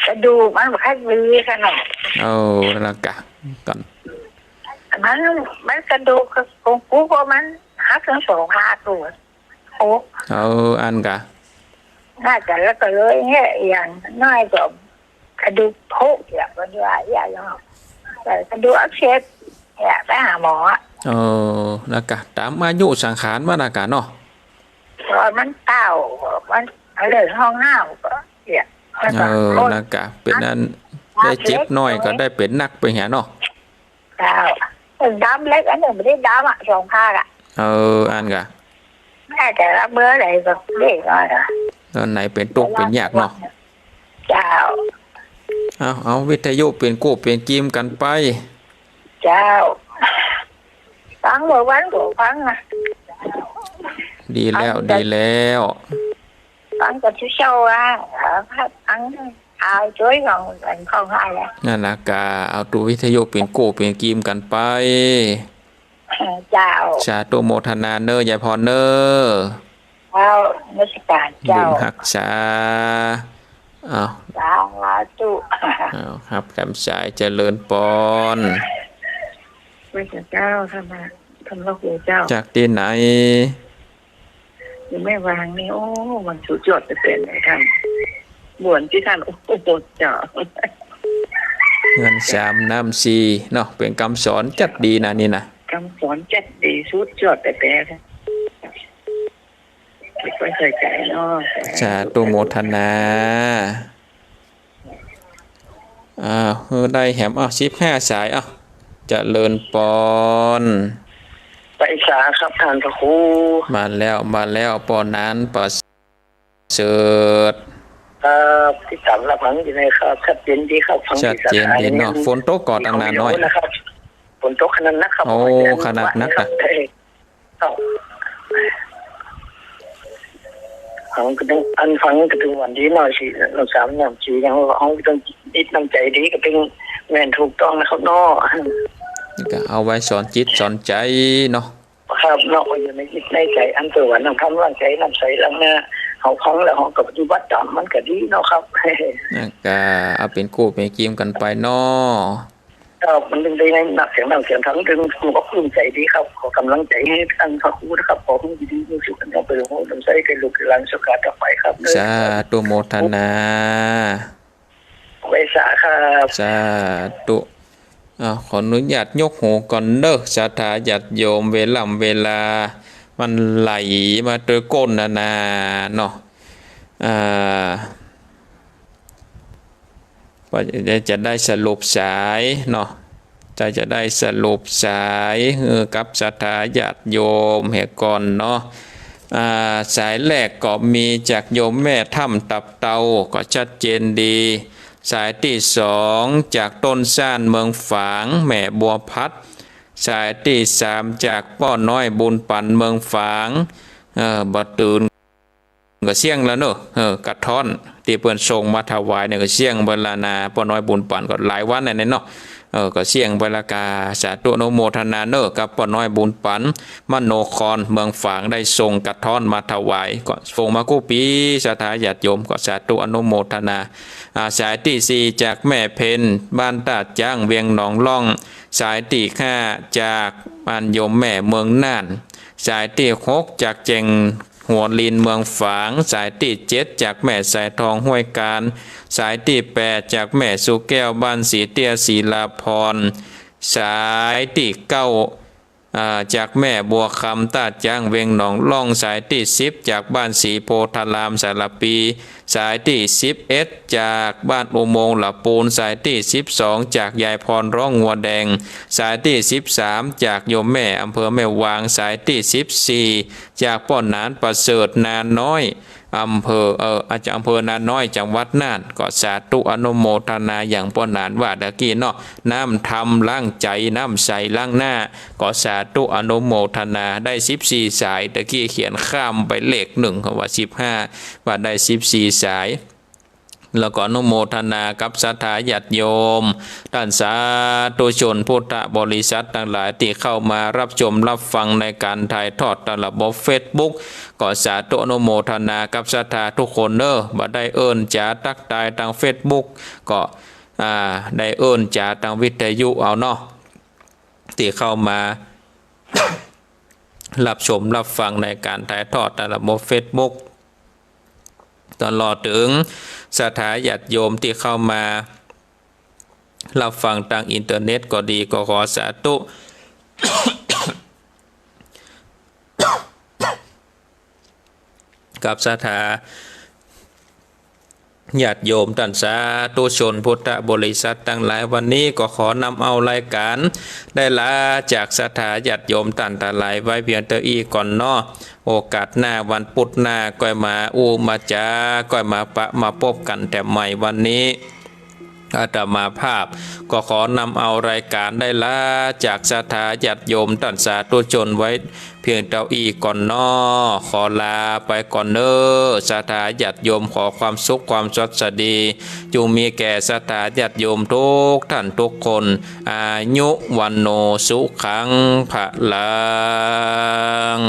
กระดูกมันบ่ค่อยดีขนาด โอ้ นั่นละกะ ก่อน มัน มันกระดูกของกูก็มันหักทั้งสองข้างตัว โอ้ เออ อันกะ น่าจะแล้วก็เลยเนี่ย อย่างน้อยก็กระดูกผุอย่างว่าอย่างเนาะ แต่กระดูกอักเสบเนี่ย ไปหาหมออะ เออ แล้วกะ ต๋ามอายุสังขารมันนะกะเนาะ ต๋อนมันเฒ่า มันเลื่อนห้องห้าวก็เนี่ย มันก็ เออ โอ๊ย แล้วกะ เป๋นอัน ได้เจ็บน้อยก็ได้เป๋นหนักไปเหียเนาะ เจ้า ดำเล็กอันหนึ่งบ่ได้ดำอะ สองข้างอะ เออ อันกะ แม่แต่ละเมื่อไหร่ก็เด็กน้อยอะ ต๋อนไหนเป๋นตุ๊กเป๋นยากเนาะ เจ้า เอา เอาวิทยุเป๋นกู้เป๋นกีมกั๋นไป เจ้า ฟังเมื่อวันก็ฟังอะ ดีแล้ว ฟังกั๋น ดีแล้ว ฟังกั๋นเช้าๆ อะ เออ ฟัง ข่าวจ้วยของ ของอะไร นั่นละกะ เอาตั๋ววิทยุเป๋นกู้เป๋นกีมกั๋นไป เจ้า สาธุโมทนาเน่อ ยายพรเน่อ เจ้า นมัสก๋านเจ้า บุญฮักษา เอา สาธุ เอา ครับ กำสายเจริญปอน ไหว้เจ้า ธรรมะ ธรรมะครูเจ้า จากตี้ไหน อยู่แม่วางนี่ โอ้ มันสุดยอดเป๋นๆ เลยท่าน บ่วนตี้ท่าน โอ้โห เจ้า เงินสามน้ำสี่เนาะ เป๋นกำสอนจัดดีนะนี่นะ กำสอนจัดดี สุดยอดเป๋นๆ เลย เก็บไว้ใส่ใจ๋เนาะ สาธุโมทนา อ้าว เออ ได้แหม อ้าว สิบห้าสาย อ้าว เจริญปอน ไปสาครับท่านพระครู มาแล้ว มาแล้ว ป้อหนานประเสริฐ ครับ ติดต๋ามรับฟังอยู่นะครับ ชัดเจนดีครับ ฟัง ชัดเจนดีเนาะ ฝนตกก่อตั้งนานน้อย นะครับ ฝนตกขนาดนักครับ โอ้ ขนาดนักนะ เอ้ย เอ้า ฟังก็ต้อง อันฟังก็ต้องวันดีหน่อยสิ น้ำสามน้ำสี่ ยังว่าฟังก็ต้องจิตน้ำใจ๋ดี ก็ต้องแม่นถูกต้องนะครับเนาะ นี่ก็เอาไว้สอนจิตสอนใจ๋เนาะ ครับเนาะ อยู่ในจิตในใจ๋ อันเปิ้นว่าน้ำธรรมล้างใจ๋ น้ำใสล้างหน้า เฮาฟังแล้วเฮาก็ปฏิบัติต๋ามมันก็ดีเนาะครับ นั่นก็เอาเป๋นกู้เป๋นกีมกั๋นไปเนาะ ครับ มันจึงได้นับเสียงดังเสียงธรรม จึงภูมิอกภูมิใจ๋ดีครับ ขอกำลังใจ๋หื้อท่านพระครูนะครับ ขอหื้ออยู่ดีมีสุข อันยังเปิ้นโหนำใส้แก่ลูกหลานสุขะต่อไปครับ สาธุโมทนา ไหว้สาครับ สาธุ อ้าว ขออนุญาตยกหูก่อนเน่อ ศรัทธาญาติโยม เวล่ำเวลามันไหลมาตวยก้นนานาเนาะ อ่า ว่าจะได้สรุปสายเนาะ จะ จะได้สรุปสาย เออ กับศรัทธาญาติโยมเหียก่อนเนาะ อ่า สายแรกก็มีจากโยมแม่ถ้ำตับเตา ก็ชัดเจนดี สายตี้สองจากต้นซ่านเมืองฝาง แม่บัวพัด สายตี้สามจากป้อน้อยบุญปั๋นเมืองฝาง เออ บ่ตื่น ก็เสี้ยงแล้วเนาะ เออ กระท้อนตี้เปิ้นส่งมาถวายเนี่ยก็เสี้ยงไปแล้วนะ ป้อน้อยบุญปั๋นก็หลายวันแล้วเนี่ยเนาะ เออ ก็เสี้ยงไปแล้วกา สาธุอนุโมทนาเนาะ กับป้อน้อยบุญปั๋น มโนคร เมืองฝาง ได้ส่งกระท้อนมาถวาย ก็ส่งมากู้ปี๋ ศรัทธาญาติโยม ก็สาธุอนุโมทนา อ่า สายตี้สี่จากแม่เพ็ญ บ้านต้าจ๊าง เวียงหนองล่อง สายตี้ห้าจากบ้านโยมแม่เมืองน่าน สายตี้หกจากเจ๋ง หัวลินเมืองฝาง สายตี้เจ็ดจากแม่สายทองห้วยกาญ สายตี้แปดจากแม่สุแก้วบ้านสีเตี้ยศิลาภรณ์ สายตี้เก้า อ่า จากแม่บัวคำต้าจ๊างเวียงหนองล่อง สายตี้สิบจากบ้านสีโพธารามสารภี สายตี้สิบเอ็ดจากบ้านอุโมงค์ละปูน สายตี้สิบสองจากยายพรร้องงัวแดง สายตี้สิบสามจากโยมแม่อำเภอแม่วาง สายตี้สิบสี่ จากป้อหนานประเสริฐนาน้อย อำเภอ เอ่อ อาจจะอำเภอนาน้อย จังหวัดน่าน ก็สาธุอนุโมทนาอย่างป้อหนานว่าตะกี้เนาะ น้ำธรรมล้างใจ๋ น้ำใสล้างหน้า ก็สาธุอนุโมทนา ได้สิบสี่สาย ตะกี้เขียนข้ามไปเลขหนึ่ง เขาว่าสิบห้า ว่าได้สิบสี่สาย แล้วก็อนุโมทนากับศรัทธาญาติโยม ต้านสาธุชนพุทธบริษัทตังหลายตี้เข้ามาฮับชมฮับฟังในก๋านถ่ายทอดตางระบบเฟซบุ๊ก ก็สาธุอนุโมทนากับศรัทธากู้คนเน่อ บ่ได้เอิ้นจ๋าตั๊กตายตางเฟซบุ๊ก ก็ อ่า ได้เอิ้นจ๋าตางวิทยุเอาเนาะ ตี้เข้ามาฮับชมฮับฟังในก๋านถ่ายทอดตางระบบเฟซบุ๊ก ตลอดเถิงศรัทธาญาติโยมตี้เข้ามาฮับฟังตางอินเทอร์เน็ตก็ดี ก็ขอสาธุ กับศรัทธาญาติโยมต้านสาธุชนพุทธบริษัทตังหลาย วันนี้ก็ขอนำเอารายก๋านได้ลาจากศรัทธาญาติโยมต้านตังหลายไว้เปียงเต้าอี้ก่อนเนาะ โอกาสหน้าวันปุ๊ดหน้าก้อยมาอู้มาจ๋า ก้อยมาปะมาปบกั๋นแถมใหม่ วันนี้ อาตมาภาพก็ขอนำเอารายก๋านได้ลาจากศรัทธาญาติโยมต้านสาธุชนไว้เปียงเต้าอี้ก่อนเนาะ ขอลาไปก่อนเน่อ ศรัทธาญาติโยม ขอความสุขความสวัสดี จุ่งมีแก่ศรัทธาญาติโยมกู้ต้านกู้คน อายุ วัณโณ สุขัง พะลัง